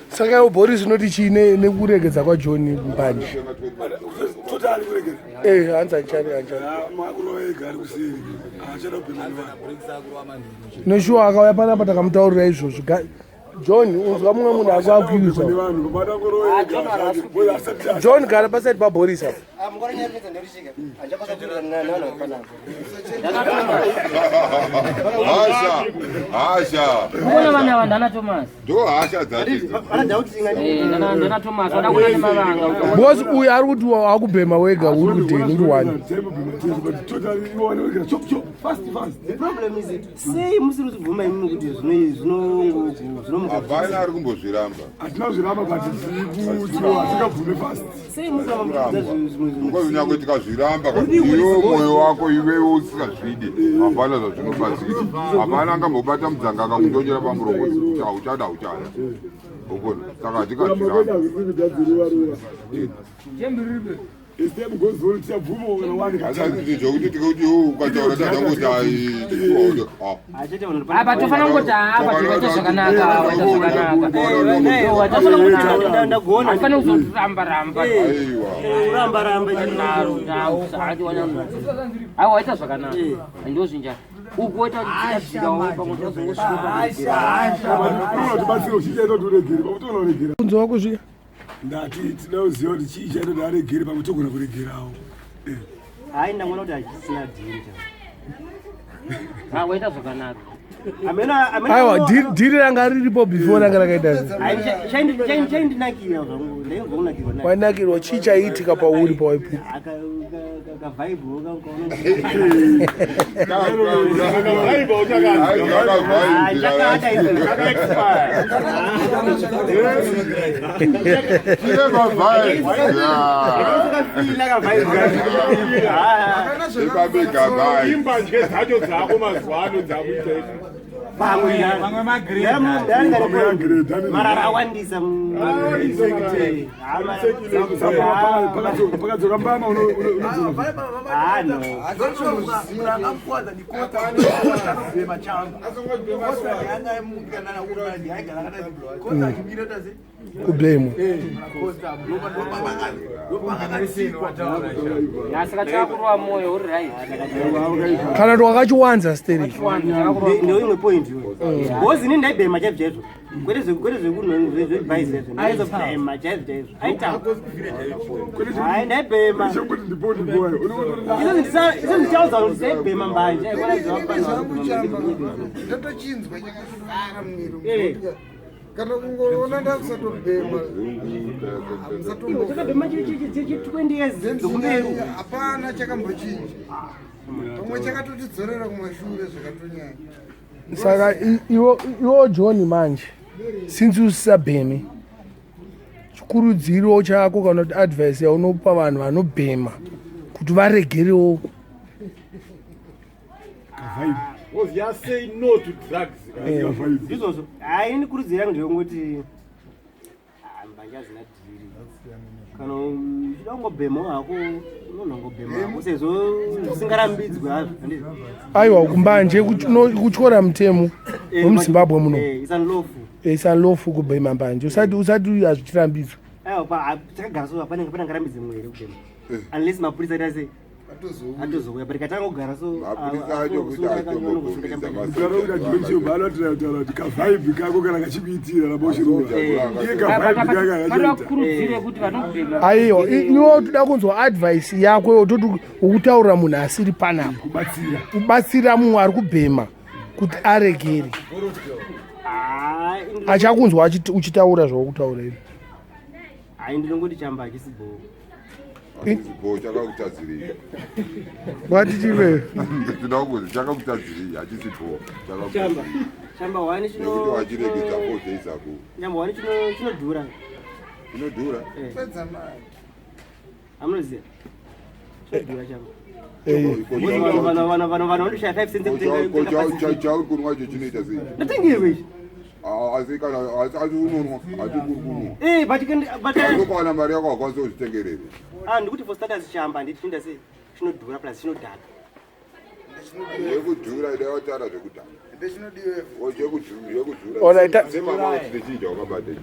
Saka iwo Boris unoti chii nekuregedza kwaJohn mbanje? Totally kuregera. Hanzi hanchari hanchari. Makurova ega ari kuseri, haachada kubhema nevanhu. Neshuwa akauya panapa takamutaurira izvozvo. John, unzwa mumwe munhu akuakuuza. Nevanhu madangorova ega. John, gara paside paBoris apa. Hasha, hasha. Kuona vana ava ndana Thomas. Ndo hasha dzacho idzi. Ndana Thomas vada kuona nemavanga. Because uyu ari kuti wakubhema wega, uri kudeni uri one. The problem is, sei musiri kuzvibvuma imimi kuti zvinomuka? Hapana ari kumbozviramba. Hatina kuzviramba, but asingabvume fast. Sei musiramba Because nyangwe tikazviramba, iwe mwoyo wako iwewe usingazvidi, hapana zvazvinobatsira. Hapana angambobata mudzanga akakundonyera pamuromo kuti hauchada, hauchada, ukona. Saka hatikazviramba. Zvokuti tikuti ukataura tazangoti. Apa tofanira kungoti apa tikaita zvakanaka, waita zvakanaka, waita zvakanaka. Hatifaniri kuzoramba ramba. Uramba ramba. Naro ndau saati wanyanya. Aiwa, waita zvakanaka, ndozvinja uku waita tsika tsikawo pamwe tazongosvika. Tibatsire uchichaita kuti uregere, pakuti unoregera. Kunzi wako zviya. Ndati tinoda kuziva kuti chii chaita kuti aregere, pamwe togona kuregerawo. Hai, ndangoona kuti hachisina dhiri. Ah, waita zvakanaka. Aiwa, dhiri ranga riripo before ranga rakaita sei? Chaindinakira zvangu, ndainzwa kunakirwa naye. Wainakirwa chii chaiitika pauri pawaipupa? Kavhaibhu. Chine mavhaibhi. Imbanje dzacho dzako mazuva ano dzakuita. Marara awandisa. Pakadzoka mbama. Angamukwadza ndikota anobhema changu kota achimira tase. Kubhemwa. Saka chakakurova moyo uri right. Kana kuti wakachiwanza stereki. Ndoimwe point iyoyo, because ini ndaibhema chaizvo chaizvo, kwete zvekunozvebhaisi izvo. Ndaizobhema chaizvo chaizvo, aita hai, ndaibhema. Izvo ndichaudza kuti ndaibhema mbanje. Ndotochinzwa chakatozara mumwiri, kana kungoona ndakusatobhema. Chakabhema chi 20 years dzokumberi. Hapana chakambochinja, pamwe chakatotidzorera kumashure zvakatonyanya. Saka iwo John, manje since usisabhemi, chikurudziro chako kana kuti advice yaunopa vanhu vanobhema kuti varegerewo? Oziya, say no to drugs. Ndizvozvo. Hai, ini kurudziro yangu ndeyongoti, ah, mbanje hazina dhiri. Kana uchida kungobhemawo hako, unonongobhema hako sezvo zvisingarambidzwe hazvo, handizvo? Aiwa, kumbanje kutyora mutemo wemuZimbabwe muno. It's unlawful. It's unlawful kubhema mbanje usati hazvichirambidzwa. Aiwa, takagara so, hapana panangarambidze mumwe here kubhema, unless mapurisa aita sei. Atozouya, but katanga kugara so Mapurisa acho kuti atombobvumidza Ukaona kuti John anotira kutaura kuti kavhaibhi kako kana kachikuitira ramba uchiruva. Iye kavhaibhi kake vanoda akachaita. kukurudzire kuti vanobhema Aiwa, iwe toda kunzwa advice yako yototi ukutaurira munhu asiri panapa. Kubatsira. Kubatsira mumwe ari kubhema kuti aregere. Achakunzwa uchitaura zvaukutaura izvi. Hai, ndinongoti chamba hachisi bhoo. Hachisi chakakutadzirei? Wati chive. Tinoda kunzi chakakutadzirei, hachisi bho. Chamba chamba wani Nekuti chino wachiregedza 4 days ago. Chamba wani chinodhura. Chinodhura? Pedza mari. Amunoziva chinodhura chamba. Eh. Vanhu vanoshaya 5 cents kutenga. Chauri kunwa icho chinoita sei? Ndatengerwe ichi. Ah, asi kana asi unonwa, hati kuri kunwa. Eh, but but Ukawana mari yako hakwanisi kuzvitengerera. Ah, ndikuti for starters chamba handiti chinoita sei, chinodhura plus chinodhaka. Yekudhura ida wataura zvekudhaka. Yekudhura. Alright, Semama kuti chinja wakabata ichi.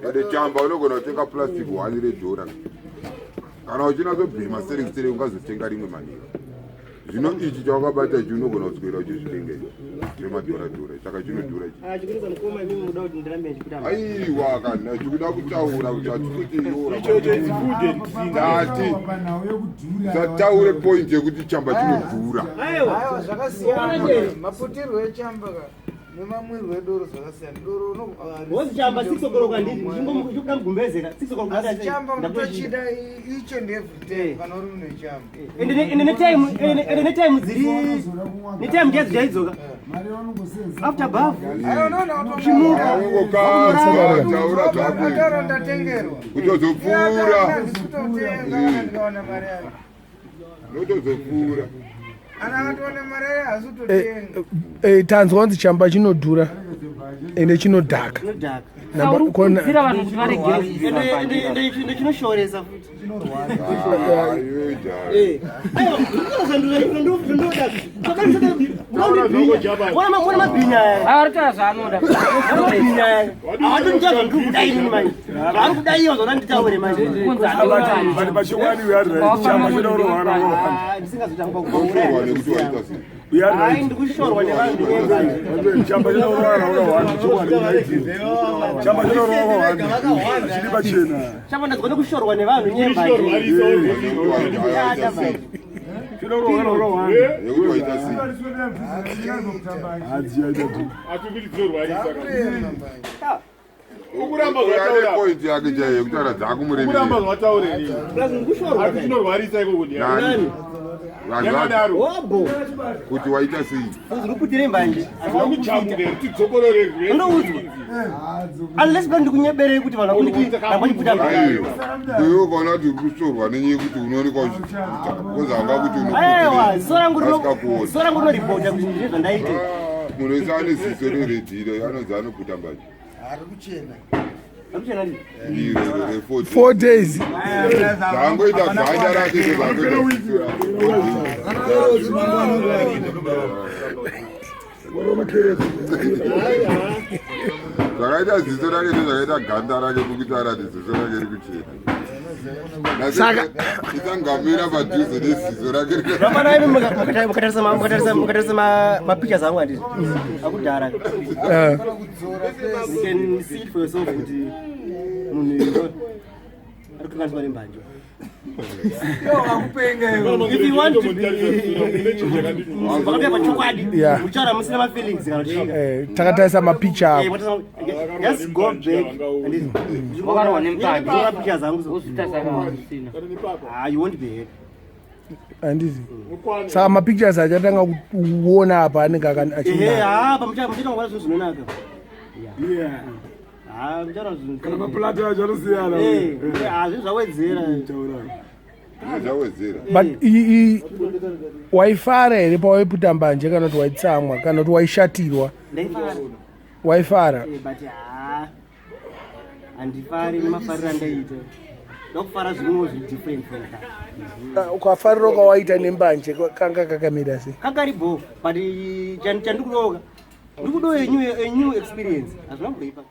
But chamba unogona kutenga plastic one redhora. Kana uchinatsobhema seri seri ungazotenga rimwe manera. Zvino ichi chawakabata ichi unogona kuswera uchizvitengera zvemadhora dhora, saka chinodhura ichi. Ah, chikuruza mukoma, imimi muda kuti ndirambe ndichikuita. Aiwa, kana chikuda kutaura kuti hatikuti Ichocho it's food and drink. Tati sataure point yekuti chamba chinodhura. Aiwa, zvakasiyana maputirwo echamba ka nemamwirwo edoro zvakasiyana. Doro Wozi chamba 6 o'clock handiti ndichikuda mugumbezera 6 o'clock. Asi chamba unotochida each and every day kana uri munhu wechamba. Ende netime dziri netime chaidzo chaidzoka after bath. Ungokazwa taura zvako. Ataro ndatengerwa. Kutozopfuura. Handisikutotenga kana ndikawana mari yacho. Unotozopfuura. Ana akatowana mari yacho haasi kutotenga. Tanzwa kunzi chamba chinodhura ende chinodhaka. Chinodhaka. Namba- kona- kurudzira vanhu kuti varegere Ende chinoshoresa futi. Ah, iwe jaya. Mona mabhinya aya. Aritaura zvaanoda. Mabhinya aya havatoniita zvandiri kuda inini manje, zvaari kuda iyo zvona nditaure manje. But pachokwadi we are right. Chamba choda kurohwana kurohwana. Ndisingazotanga Unoshorwa nekuti waita sei? We are Hai, right. ndikushorwa nevanhu nemanje. Chamba choda kurohwana kurohwana. Chokwadi right. Chamba choda kurohwana kurohwana. Chiri pachena. Chamba ndazwa nekushorwa nevanhu nyembanje. Nekuti waita sei? Choda kurohwana kurohwana. Nekuti waita sei? Hadziyaita tu. Atikuti dzinorwarisa. Kurema. Ukuramba Ane zvataura. point yake chaiyo yekutaura dzakumuremera. Ukuramba zvataurei. Plus ndikushorwa. Asi chinorwarisa ikoko ndiani? Nani? Vanhu vacho. Yakadaro. Hobo. Kuti waita sei? Uri kuputire mbanje. Akujamuke tidzokorore. Ndoudzwa. Unless pa ndikunyeberei kuti vanhu vakunditi ramba ndiputa mbanje. Aiwa. Iwe ukaona kuti uri kushorwa nenyaya yekuti unoonekwa uchiputa. Kozi hanga kuti Aiwa, ziso rangu rino Asikakuoni. ziso rangu rinoripota kuti ndine zvandaita. Munhu wese ane ziso reredhiro anonzi anoputa mbanje. Ari kuchena. Akuchena ndii? Iro re4 4 days. Zvaangoita ganda rake ndozvaangoita ziso rake. Zvakaita ziso rake ndozvakaita ganda rake kukutaura kuti ziso rake riri kuchena. Isangamira padhuze neziso rake. Zvafana imi mukatarisa mapictures angu handiti akudhara. You can see it for yourself kuti munhu uyu ari kukanganiswa nembanje. If you want to be vakapia pachokwadi, muchaura musina mafeelings kana kuchinga. Takatarisa mapicha ako. Just go back. Wakarwa nemukadzi. Ndichitora pictures angu so. Wozvitarisa kana usina. Ah, you won't be happy. Handizi saka mapictures achatanga kuona apa anenge Ehe, achinaka. ah, pamucha muchaita kuona zvinhu zvinonaka. Yeah. Ah, muchaona zvinhu. Kana maplato acho anosiyana. Eh, ah, zvinhu zvawedzera. Taura. Zvawedzera. But waifara here pawaiputa mbanje, kana kuti waitsamwa, kana kuti waishatirwa? Ndaifara. Waifara. Eh, but ah, handifari nemafariro andaiita. Ndakufara zvimwewo zviri different from that. Ah, ukafariro kawaita nembanje kanga kakamira sei? Kakari bo, but chandikudoka. Ndikudo a new experience. Hazvina kumboipa.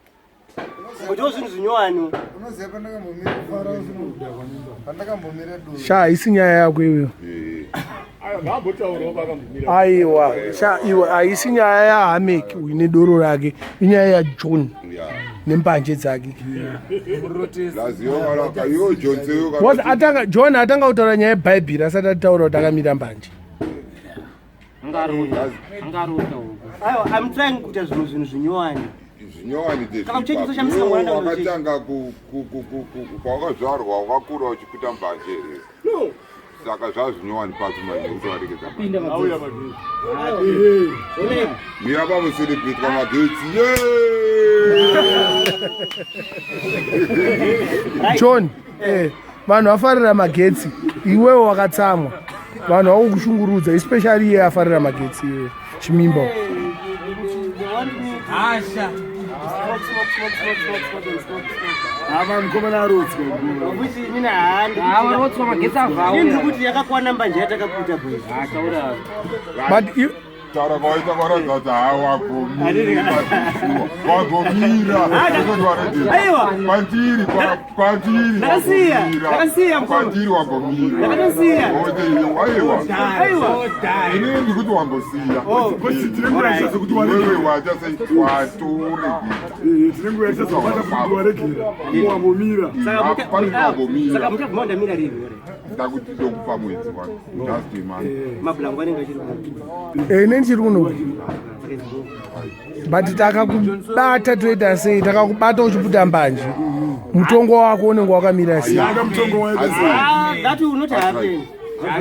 Kutiwo zvinhu zvinyowani. Unoziva pandakambomira pandakambomira doro. Sha haisi nyaya yako iweyo. Aiwa, sha iwe haisi nyaya yaHamek uyu nedoro rake, inyaya yaJohn nembanje dzake. Because atanga John atanga kutaura nyaya yeBhaibheri asati ataura kuti akamira mbanje. Aiwa, I'm trying kuita zvinhu zvinhu zvinyowani. Zvinyowani. Kana kuchechi soshamisika mwana Wakatanga pawakazvarwa wakakura uchiputa mbanje here? No. Saka zvazvinyowani papi manje kuti waregedza mira pamucelebrate magetsi? John, vanhu vafarira magetsi, iwewe wakatsamwa. Vanhu vakukushungurudza, especially iye afarira magetsi iwe. Chimimba. Hasha. Ava mukomana arotswa. Kuti inini handi. Ah, warotswa magetsi avhawo. Inini ndiri kuti yakakwana mbanje yatakaputa boys. But you Taura kwawaita kwaratidza kuti haa wagomira, wagomira. Aiwa. Kwandiri, kwandiri. Ndakasiya, ndakasiya mukoma. Kwandiri wagomira. Ndakatosiya. Aiwa. Aiwa. Inini ndikuti wambosiya. Wewe waita sei watoregedza. Tinenge yachazobata kuti waregera wambomira. Wambomira. Saka muchabvuma ndamira rini? Ndakuti ndokupa mwedzi wani. Just a month. Mabhulangu anenge achiri Ne ndichiri kuno. But takakubata toita sei? Takakubata uchiputa mbanje. Mutongo wako unenge wakamira sei? Ah, that will not happen. Ah,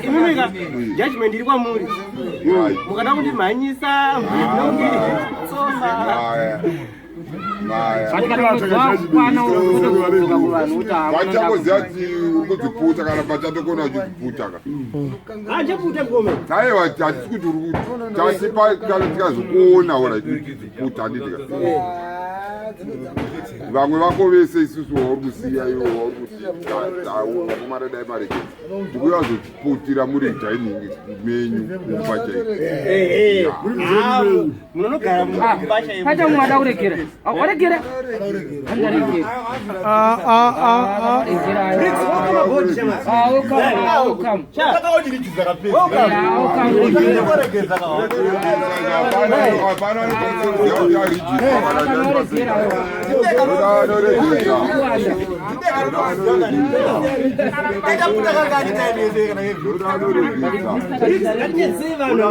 imimi ka judgment iri kwamuri. Mukada kundimhanyisa, tsoma. Vachakoziva kuti uri kudziputa kana pachatokona uchidziputa ka. Handichaputa mukoma. Aiwa, hatisi kuti uri tasi kana tikazokuona ora uchidziputa, handiti ka? Vamwe vako vese isusu wauri kusiya iwe wauri kusiya kumara dai maregedza ndikuya vazodziputira muri dining menyu kumba chaiko. Munonogara mubasha. Pacha mumwe ada kuregera. Ah, waregera. Andaregera. Ah, ah, ah, ah. Ah, welcome, ah, welcome. Yeah, welcome. Hapana anoziva kuti arijista.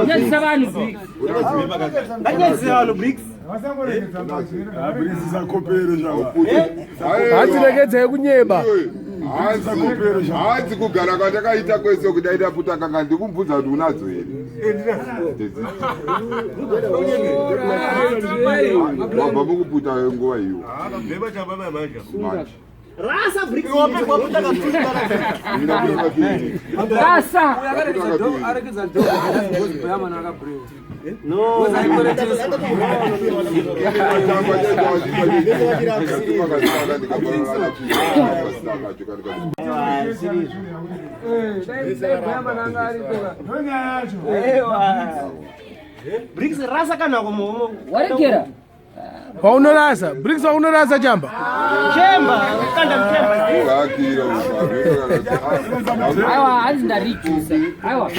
Nyadzisa vanhu Briggs. Ngatinyadzise vanhu Briggs. Sakopere zvava. Hatiregedzai kunyeba. Hanzi kugara kwatakaita kwese kudai taputa kanga ndikumubvunza kuti unadzo here. Wabva mukuputa nguva iyo manje. Rasa Briggs. Rasa. Aregedza dhoyamana akabrewa. No. Briggs rasa kana kumomo. Waregera. Waunorasa, Briggs waunorasa chamba. Chemba, kanda mchemba. Aiwa, hanzi ndarijusa. Aiwa.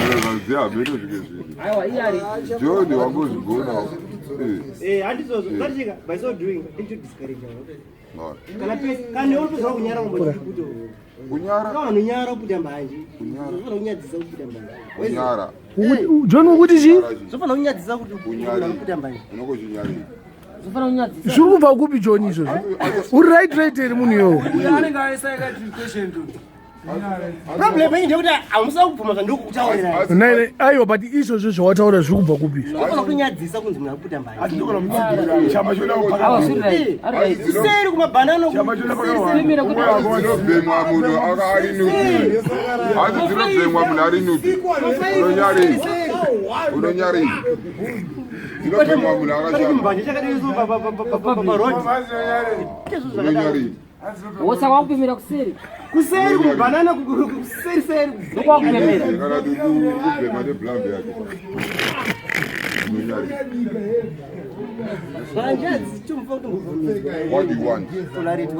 Aiwa, iye ari. John wangozvigona. Eh, handizvozvo. Ngatichika by so doing, into discourage. Kana pesi, kana unopedzwa kunyara unombochikuto. Kunyara? Kana unonyara kuputa mbanje. Unofanira kunyadzisa kuputa mbanje. Kunyara. John ukuti chii? Zvofanira kunyadzisa kuti kuputa mbanje. Unokozvinyarira. Zvofanira kunyadzisa. Zviri kubva kupi John izvozvo? Uri right right here munhu iyoyo? Uyo anenge aisa yakati question to. Problem yenyu ndeyekuti hamusina kubvuma zvandiri Nai, aiwa, but izvozvo zvawataura zviri kubva kupi? Zvofanira kunyadzisa kunzi munhu akuputa mbanje. Aiwa, zviri right. Ari right. Kuseri kumabhanana Dzinobhemwa munhu ari nude. Hanzi dzinobhemwa munhu ari nude. Unonyarei? Unonyarei? Dzinobhemwa munhu akashama. mbanje chakadai so parod. Unonyarei? Wosa wakupimira kuseri. Kuseri kumabhanana kuseri seri. Ndokwakupemera. Kana kuti kubhema neblambe yake. Unonyarei? Mbanje hadzitombofa kutombobvumidzwa. What do you want? Tolerate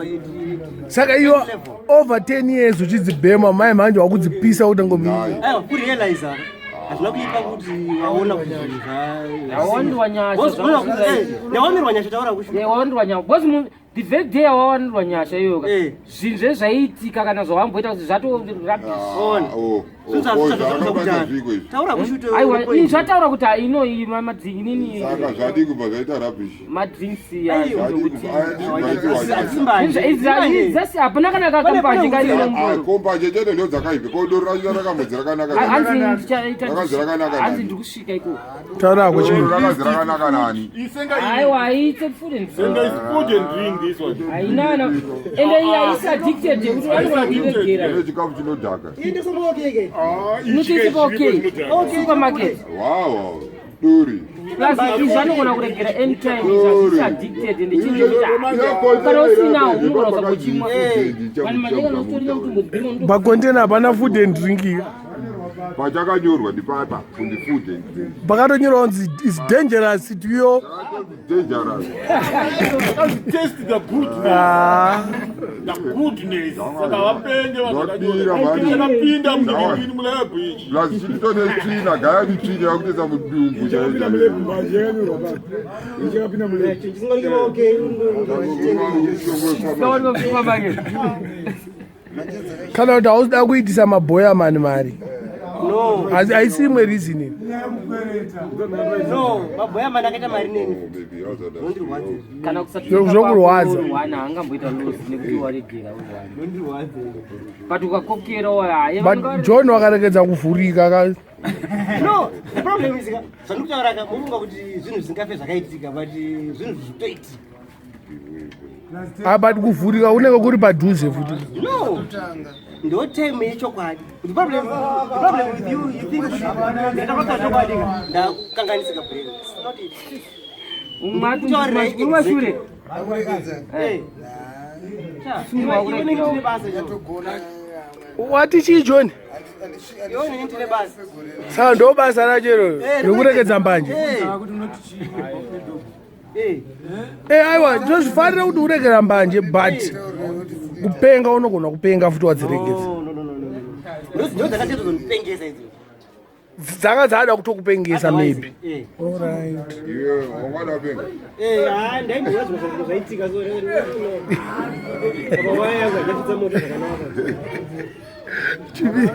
Saka iyo over 10 years uchidzibhema, mai manje wakudzipisa kuti ngomi. Aiwa, kurealize hazvina kuipa kuti waona kuti zvinhu Wawandirwa nyasha. Ndawanirwa nyasha, taura kushu. Wawandirwa nyasha because the very day yawawanirwa nyasha iyoyo ka, zvinhu zve zvaiitika kana zvawamboita kuti zvato rubbish. Oh, oh, zvakakwanisa zviko izvi. Taura kushuto. Aiwa, ini zvataura kuti ino iyi madrinks inini. Saka zvadii kubva zvaita rubbish? Madrinks. Zvadii Hapana kana kakambanje karimo. Kombanje chete ndo dzakaipa, kodoro racho rakambodzi rakanaka. Hanzi Rakanzi rakanaka hanzi nani? ndiri kusvika ikoko. Taura Doro kwechii? rakanzi rakanaka nani? Aiwa, haite food and drink. Senga is food and drink, this one. Hainana, ende iyi haisi addicted yekuti vanogona kuiregera. Ine chikafu chinodhaka. Inotoisepa okay supermarket. Wow, duri. Plus izvi anogona kuregera anytime, izvi hazvisi addicted, ende chinhu chekuti kana usinawo unogona kusambochimwa. Vanhu mandeka nokutorina kutombodzima. Pakontena hapana food and drink. Pachakanyorwa ndipapa kunzi food and drink. Pakatonyorwa kunzi is dangerous to your Dangerous. Taste the goodness. Ah. The goodness. Saka vapenge. Zvadira mani. Vakapinda munini mulab ichi. Plus chitone tsvina, gaya ni tsvina yakutoisa mudumbu chaiyo chaiyo. Mbanje yakanyorwa pa ichakapinda mulebhu. Okay. Kana kuti hausida kuitisa mabhoya mani mari. No. Asi haisi imwe reason ini. No, mabhoya mani akaita mari neni. Kana Zvokurwadza. kusatiwana haangamboita losi nekuti waregera urwana. Nondirwadze. But ukakokera waya. But John wakaregedza kuvhurika ka. No, the problem is zvandiri kutaura ka, mufunga kuti zvinhu zvisingafe zvakaitika, but zvinhu zvitoitika. Ah, but kuvhurika kunenge kuri padhuze futi. No, ndo time yechokwadi. The problem with you, you think kuti ndakapaka chokwadi ka, ndakukanganisika brain. It's not it. Kutaurira. Umashure. Eh. Cha, iwe nini tine basa cho. Wati chii, John? Iwe nini tine basa. Saka ndo basa racho iroro rekuregedza mbanje? Eh. Eh. Eh, aiwa, ndinozvifarira kuti uregera mbanje, but kupenga unogona kupenga futi wadziregedza. No, no, no, no, no. Ndo dzakatozondipengesa idzo. Dzanga dzada kutokupengesa maybe. Eh. Alright. Iwe wangada penga. Eh, ah, ndaimboona zvimwe zvinhu zvaitika so. No, no. Baba waya yangu hajapfidza moto zvakanaka. Chivi.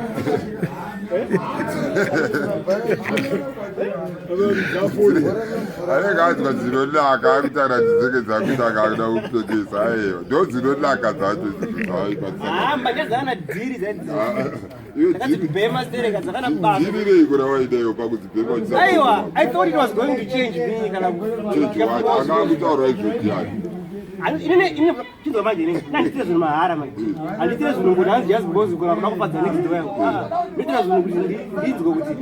Anenge anzwa dzinonaka, akutaura dzinenge dzakutanga akuda kupfekesa. Aiwa, ndo dzinonaka dzacho idzodzo. Ah, mbanje dzakana dhiri dzaidzi. Iyo. Ndakadzibhema stereka dzakana basa. Dhirireiko rawaidaiwo pakudzibhema? Aiwa, I thought it was going to change me kana. Change what? Anga kutaura izvo ndiani? Inini chinzwa manje, inini handitire zvinhu mahara manje. Handitire zvinhu kuti hanzi just because kuna kuda kufadza next door yangu. Ah, nditira zvinhu kuti ndinzwe kuti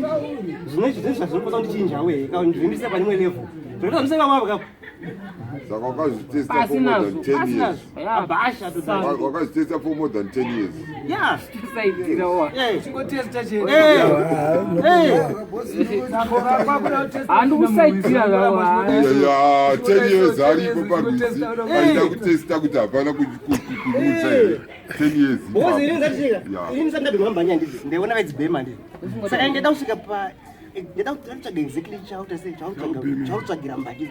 zvimwe zvinhu zvazvinokwanisa kundichinjawo here kana zvindise pane imwe level. Zvinoita zvise vamwe kapo. Saka wakazvitesta for more than 10 years? Abhasha. Wakazvitesta for more than 10 years? Yeah. Saitira wa. Chingotesta chete. Handi kusaitira zvawo. Ya, 10 years aripo parwizi aida kutesta kuti hapana kunyutsa here 10 years? Because inini ndatichika. Yeah. Inini ndisati ndabhema mbanje handiti. Ndaiona vaidzibhema handiti. Saka ndada kusvika pa ndada kutsvaga exactly chauta sei chautsvagira mbanje.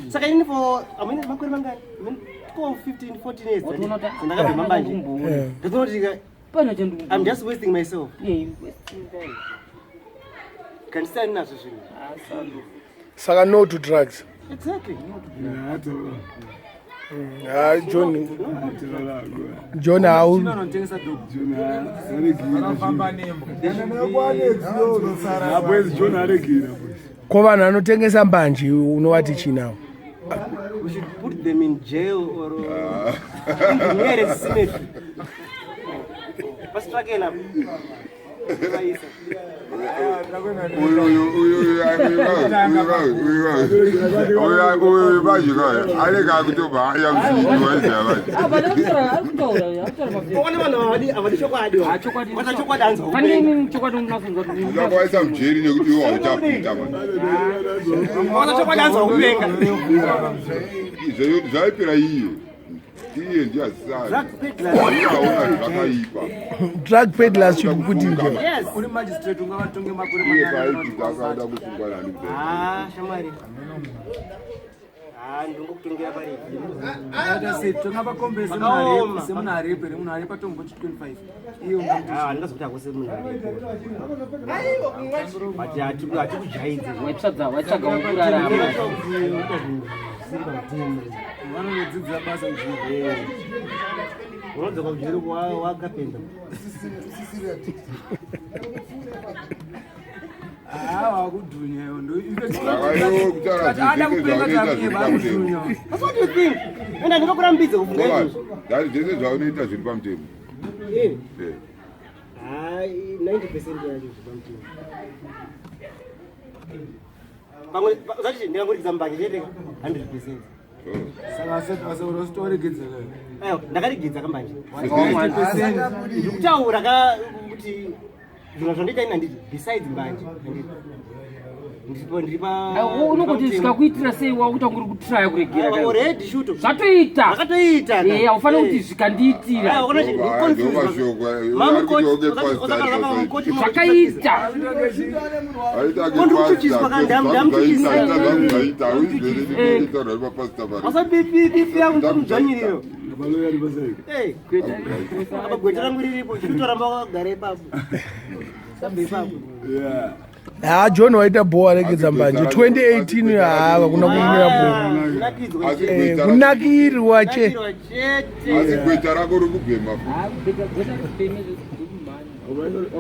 Saka inini for amene makore mangani? Amene 12, 15, 14 years ndakabhema mbanje. Ndatoona kuti Pana chandu. I'm just wasting myself. Yeah, you wasting time. Kandisiyani nazvo zvinhu. Saka no to drugs. Exactly. Ah, John, John hau. Vanofamba nembwa. Boys, John aregera. Ko vanhu vanotengesa mbanje unovati chinawo? We should put them in jail or in the nearest cemetery. Pasitrakena. Vaisa. Uyu manje anenge akutomhanya musini waiziva manje. Ona vanhu havadi chokwadi. Vata chokwadi hanzi Pane inini chokwadi unofunga kuti Uchakuvaisa mujeri nekuti iwe hauchaputa manje. Vata chokwadi hanzi wakupenga. Zvaipira iye. Iye ndiye asisari. Aona zvakaipa. Drug peddlers should be put in jail. Yes. Uri magistrate ungavatonge makore Iye paaipita akada kusungwa nani kudai. Ah, shamwari. Ah, ndingokutongera pari. Tonga Zvakaoma. semunhu arepo here munhu arepo atomboti 25 iye Ah, ndingazokuti hakuse munhu arepo. But hatikujaidze. Waitsvaga waitsvaga wokurarama. Zvisiri pamutemo. Vanonodzidzira basa mujeri. Unodzoka kujeri wakapenda. Hawa kudhunya iyo ndo Saka iwe kutaura ada zvese kupenga zvaunoita zviri pamutemo. That's what you think. Enda ndinokurambidza kufunga Ngoba, izvozvo. ndati zvese zvaunoita zviri pamutemo. Eh. Eh. Hayi, 90% yacho zviri pamutemo. Pamwe zvachi ndingangoridza mbanje chete 100%. Saka wasitoregedza Aiwa, ndakaregedza kambanje. Ndikutaura ka kuti zvinhu zvandoita ini handiti besides mbanje handiti. Ndiripo ndiri pa Unongoti zvikakuitira sei wakuita uri kutraya kuregera. Aiwa, already shuto. Zvatoita. Zvakatoita. Eh, haufaniri kuti zvikandiitira. Aiwa, unochi- Ndomashoko. Mamukoti, Zvakaita. Wasabipipi yangu kudzvanyiriro. Eh, apa gweta rangu riripo, shuto ramba wakagara ipapo. Sambe ipapo. Ha, John waita bhowa regedza mbanje 2018. Haa, hakuna kumira bhowa. Eh, kunakirwa che. Nakirwa chete. Asi gweta rako riri kubhema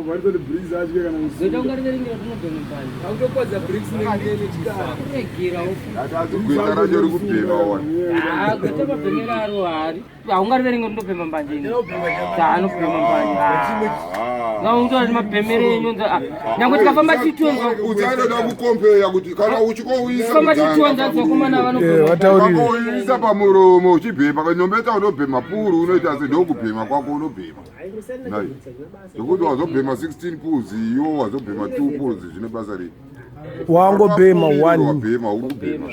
Vaitoti bricks atye kana Gweta ungariverengera tinobhema mbanje. Autokodza bricks nechikara. Kuregera Asi gweta racho riri kubhema wona. Ah, gweta mabhemero aro hari. Haungariverenge ndobhema mbanje ini. Anobhema mbanje. Ngaungotora mabhemero enyu nza. Nyangwe tikafamba tichitonzwa. Uchanoda kukompeya kuti kana uchikouyisa Tikafamba tichitonzwa vakomana vanobhema. Ukakouyisa pamuromo uchibhema nombeta unobhema puru unoita se ndokubhema kwako unobhema. Nai. Zvekuti wazobhema 16 pools iwo wazobhema 2 pools zvine basa rei? Wangobhema one. Wabhema uri kubhema.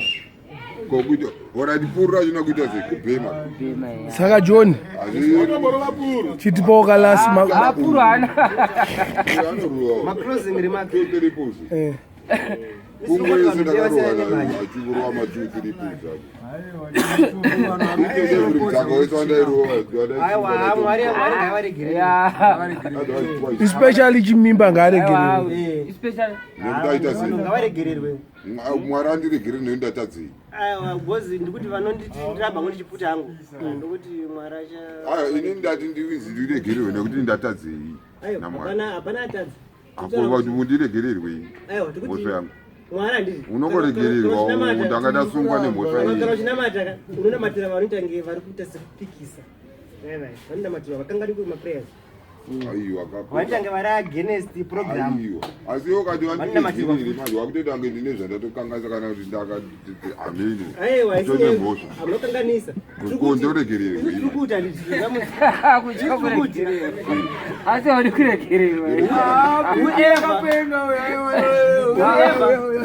Kokuita orati puru racho kuita sei kubhema. Saka John, chitipawo kalasi Puru haana. Maclosing remark. 2 3 pools. Eh. Kumwe yese ndakarova achikurova ma 2 3 pools acho. Aiwa, Mwari Mwari ngavaregerere. Especially chimimba ngaaregerere. Especially Nekuti sei? Ngavaregererwe. Mwari andiregere neni ndatadzei. Aiwa, gozi ndikuti vanonditi ndiramba ngondichiputa hangu. Ndokuti Mwari acha Aya ini ndati ndiwizi ndiregererwe nekuti ndatadzei Aiwa, naMwari. hapana hapana atadzi. Akorwa kuti mundiregererwei Aiwa, ndikuti mhosva yangu. Mwari handiti. Unongoregererwa ndanga ndasungwa nemhosva Kana iyi. uchinamata ka, unonamatira vanoita nge vari kuita sekupikisa. Aiwa, vanonamatira vakanganwi maprayers. Aiwa Vanoita nge vari against program. Aiwa. Asi iwe ukati Vanonamatirwa. wandiregerere manje wakutoita kunge ndine zvandatokanganisa kana kuti ndaka ameno. Aiwa, Ndine mhosva. Amunokanganisa. Ko ndoregererwei. Tiri kuti handiti. Kutya kuregererwa. Asi haudi kuregererwa.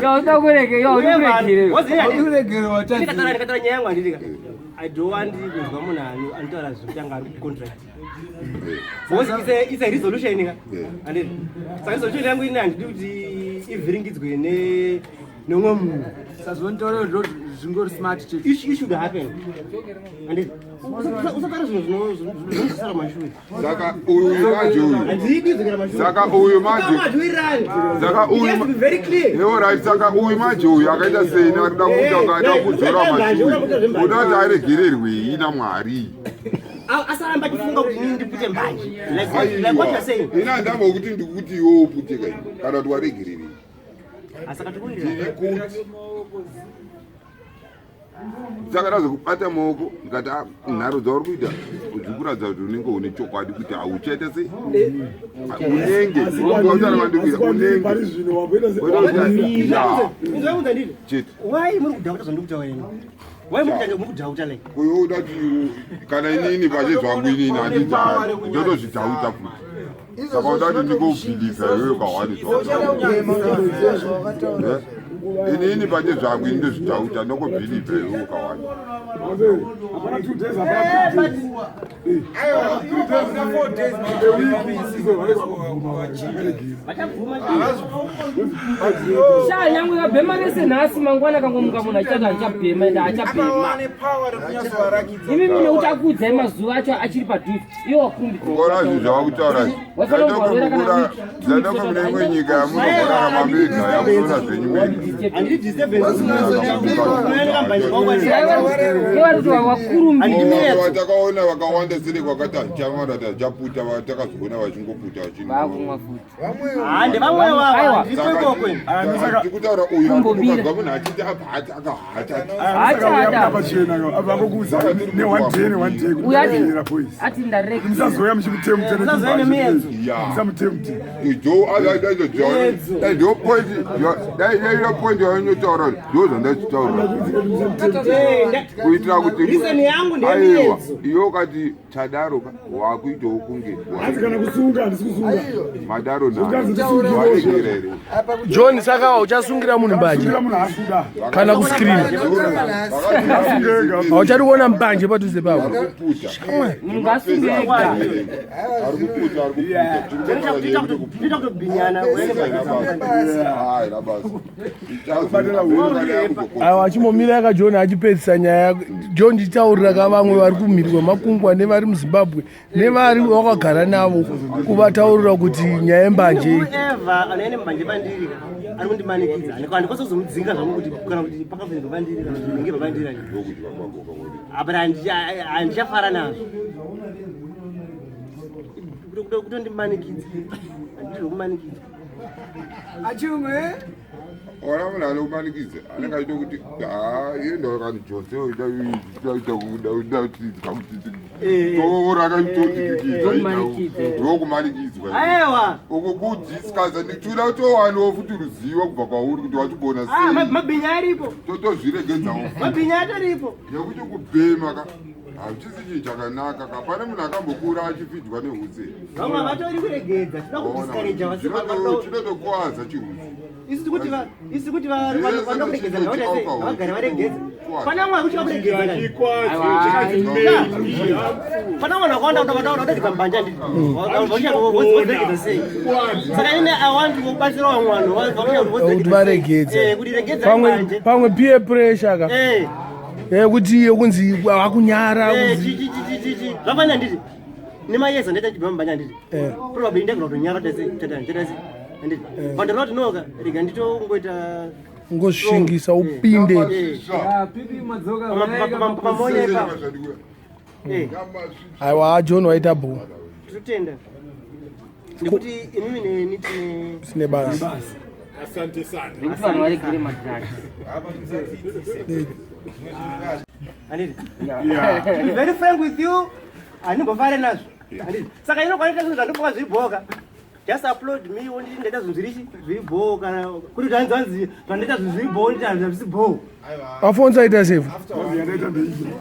Ya uda kuregererwa, haudi kuregererwa. Ndikataura nyaya yangu handiti ka. I don't want kunzwa munhu anotaura zvekutanga ari kucontract. Because it's a resolution ka. Handiti. Saka resolution yangu ini handidi kuti ivhiringidzwe neumwe munhu. Sazvontaura ndo zvingori smart chete. It should happen. Handiti. Usataura zvinhu zvinozvisara mashure. Saka uyu manje uyu. Handidi kudzokera mashure. Saka uyu manje. Kama hatiwirirani. Saka It uyu has to be very clear. Alright, saka uyu manje uyu akaita sei arikuda kuita akada kudzora mashure. Uda kuti aregererwei naMwari. Asaramba achifunga kuti inini ndipute mbanje. Like what you're saying. Ini handambokuti ndikuti iwe upute kai kana kuti waregererei. Asaka tikuwirirana. Ndiri kuti saka ndazokubata maoko ndikati "Ah, nharo dzauri kuita dziri Zvikuratidza kuti unenge une chokwadi kuti hauchaita sei. Unenge utaura mandikuita unenge. Pari zvino wakuita se- Ndinokuudza ndini. Chete. Why muri kudhauta zvandikutaura ini? Why muri kuita- muri kudhauta like? Uyo uda kuti kana inini pache zvangu inini handiti ndotozvidhauta futi. Saka uda kuti ndikobhilivha iwewe kahwani zvako. Inini pache zvangu ini ndozvidhauta ndokobhilivha iwewe kahwani. Hapana 2 days, hapana 2 days. Aiwa, after 4 days Sha nyangwe kabhema rese nhasi mangwana kangomuka munhu achitati handichabhema ende achabhema. Akawane power rekunyatsovarakidza. Imi mune uchakuudzai mazuva acho achiri padhuze iye wakurumbidza. Ngora zvinhu zvavakutaura izvi. Wafanira kurwara kana wiki, two weeks Zandoko mune imwe wakati, nyika yamunogararama mega yamunoona zvenyu mega. Handidi disturbance. Unoenda mbanje kwangu Iye vari kuti wakurumbidza. Vatakaona vakawanda sere kwakati handichamaona kuti handichaputa takazoona vachingoputa Vakumwa futi. Hande vamwe vavo ndiripo ikoko ini. Tikutaura uyu Kumbomira. ukazwa munhu achiti abva akahata. Haachada. Pachena abva angokuudza ne one day ne one day kuti Uyu ati ndinoyera boys. ati ndareka. Musazoya muchimutemute Musazoya nemiyedzo. Musamutemute. Ndo point yainotaura ndo zvandachitaura kuitira kuti Reason yangu aiwa ndeyemiyedzo. iwe ukati tadaro ka wakuitawo kunge Hanzi kana kusunga handisi kusunga. madaro Zvokanzi ndisungirewo waregera here John saka uchasungira munhu mbanje Sungira munhu haasuda. kana kuscreen hauchadi kuona mbanje padhuze pako. Arikuputa. Munhu ngaasunge ega. Arikuputa, arikuputa. Tiri kutaura nyaya yekuti Ndinoita kutobhinyana. Hayi, rabasa. Aiwa achimbomira yaka John achipedzisa nyaya. John ndichitaurira ka vamwe vari kumhiri kwemakungwa nevari muZimbabwe nevari wakagara navo kuvataurira kuti nyaya yembanje iyi. Whoever anoenda mbanje pandiri ari kundimanikidza. Handikwanisi kuzomudzinga zvangu kuti kana kuti pakafenzi pandiri kana kuti ndinge pandiri. Apa handichafara nazvo. Kutondimanikidza. Handidi zvokumanikidza. Achumwe. Ona munhu anokumanikidza anenge achida kuti ha iye ndakati jose ndokumanikidzwa Aiwa. uku kudiscussa ndikuda kutowanawo futi ruzivo kubva kwauri kuti watigona Ah, sei mabhinya aripo. totozviregedzawo Mabhinya atoripo. nekuti kubhema ka hachisi chinhu chakanaka ka pane munhu akambokura achifidwa nehutsi Vamwe vatori kuregedza. Tinoda kudiscourage vasi chinotokuwadza chihutsi Isi kuti va isi kuti va vanoda kuregedza ngavaita sei? Ngavagare varegedze. Pana mwe akuchida kuregedza. Pana mwana wakawanda kuda kuregedza mbanja nditi. Voregedza sei? Saka ini I want kubatsira vamwe vanhu vakuda kuti Kuti voregedza. varegedze. Eh, kuti regedza Pamwe mbanje. pamwe peer pressure ka. Eh. Yekuti yekunzi vakunyara Eh, kunzi chi chi chi chi chi. Zvafana nditi. Nemayeza ndaita chibva mbanja nditi. Eh. Probably ndagona kutonyara tese tata tata. Nditi. Pandinoda kuti noka rega nditongoita ngozvishingisa upinde. Pamonya ipapo. Eh. Aiwa John waita bho. Tinotenda. Nekuti inini neni tine Sine basa. Asante sana. Nekuti vanhu varegere madrugs. Handiti. Yeah. To be very frank with you, handimbofare nazvo. Handiti. Saka inokwanisa zvinhu zvandofunga zviri bhoka. Just upload me wonditi ndaita zvinhu zviri zviri bho kana kuti hanzi hanzi zvandaita zvinhu zviri bho nditi hanzi hazvisi bho. Afonso aita sefu.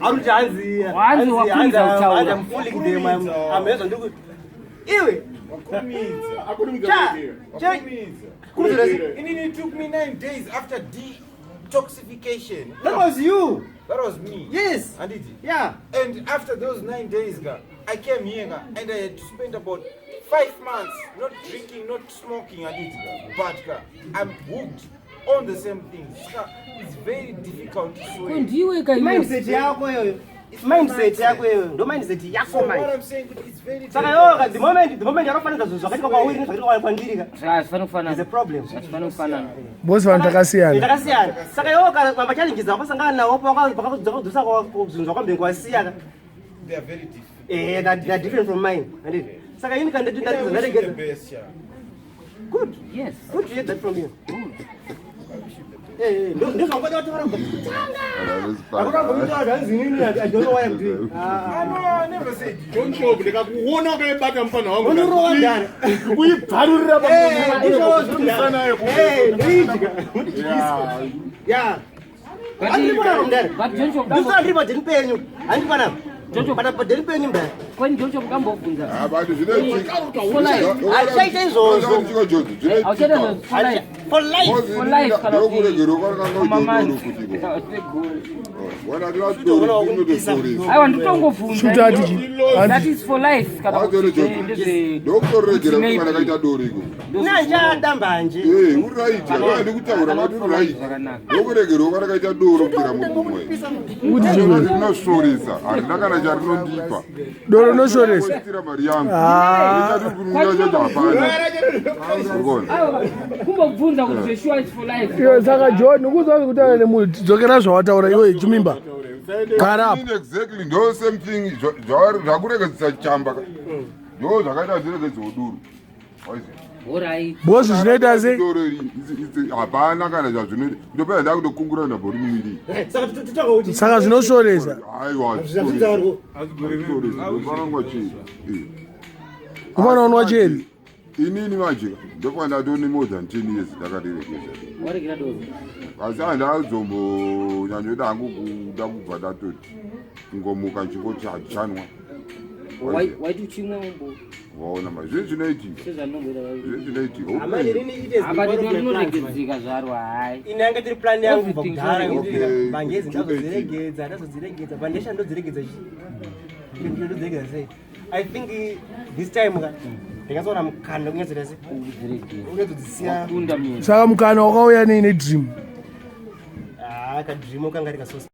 Ari kuti hanzi Hanzi wakurumidza kutaura. hanzi I'm fooling them. I'm I'm zvandiri kuti iwe Cha, cha, kurumidza sei? Inini it took me 9 days after detoxification. That was you. That was me. Yes. Handiti. Yeah. And after those 9 days, ga, I came here ga, and I had to spend about 5 months not drinking, not smoking, handiti. ga. But ga, I'm hooked on the same things. Ga, it's very difficult to Ko swear. ndiwe ka iwe. Mindset yako iyoyo. Mindset yako iyoyo. Ndo mindset yako So what manje. I'm saying, it's very Saka iyoyo the moment the moment yanofanidza zvinhu zvakaitika kwauri nezvakaitika kwandiri ka. Hazvifani kufanana. There's a problem. Hazvifani kufanana. Bosi vanhu takasiyana. Takasiyana. Saka iyoyo kana machallenges awakasangana nawo pakadzosa zvinhu zvakwambenge wasiya ka. They are very different. Eh, they are different from mine. Handiti. Saka ini kana ndati And I wish you the ndaregedza. best, yeah. Good. Yes. Good to hear that from you. Ndozvangoda kutaura kubva kutanga. Hakuna kumbotaura hanzi inini I don't know why I'm doing. Ah, no, never said. John Shop ndikakuona wakaibata mufana wangu. Unorowa ndani. Kuibvarurira Eh, ndizvozvo pamusana Eh, ndoidya. Yeah. Handiri panapa mudare. But John Shop Ndisati ndiri padeni penyu. Handiri panapa. Pana padeni penyu mudare. Kwani John Shop kambobvunza. But zvinoitika. Hazvichaita izvozvo. Hauchaita izvozvo for life. For life. For life kana kuti Ndokuregerwa kwakanga mamani. kutiko. Aiwa nditongobvunza. Shuta ati chi- That is for life kana kuti ndezve Ndokutoregera kuti kana kaita doriko. Nanjada mbanje. Eh, uri right. Ndakadi kutaura kuti uri right. Ndokuregerwa kana kaita doro kuira mumwe. Kuti chii? Rinoshoresa. Harina kana charinondipa. Doro rinoshoresa? Kostira mari yangu. Ah. Richati kununura chacho hapana. Urikuona? Aiwa kumbobvunza kuti zvesure is for life. Iwe saka John ukuziva kutaura nemunhu dzokera zvawataura iwe chimimba. Gara apa. Inini exactly ndo same thing zvakuregedzesa chamba ka. Ndo zvakaita zviregedzewo doro. Waiziva? Alright. Boss zvinoita sei? Doro iri, hapana kana zvazvinoita. Ndopera ndakutokungura ndabhori muviri. Saka totanga kuti Saka zvinoshoresa. Aiwa. Zvazvidzarwo. Zvinoresa. Chii? Unofanira kunwa cheri. Inini manje ndofanira ndatone more than 10 years ndakariregedza. Waregera doro. Asi handazombonyanyoda hangu kuda kubva ndatoti kungomuka nchingoti handichanwa. Waiti uchimwa umbo Waona ma zvinhu zvinoitika. sezvandinomboita. Zvinhu zvinoitika. Amani rini it has been Apa part of my plans, man. rinoregedzeka zvaro hayi. Ini yanga tiri plan yangu kubva Everything kudhara sorry. Okay. mbanje idzi ndazodziregedza ndazodziregedza bandesha ndodziregedza ndodziregedza sei I think this time ka ndingatsoona mukana wekunyatsoita sei unyatsodzisiya Wakunda mie. Saka mukana wakauya nei nedream. Ah, kadream kanga rikaso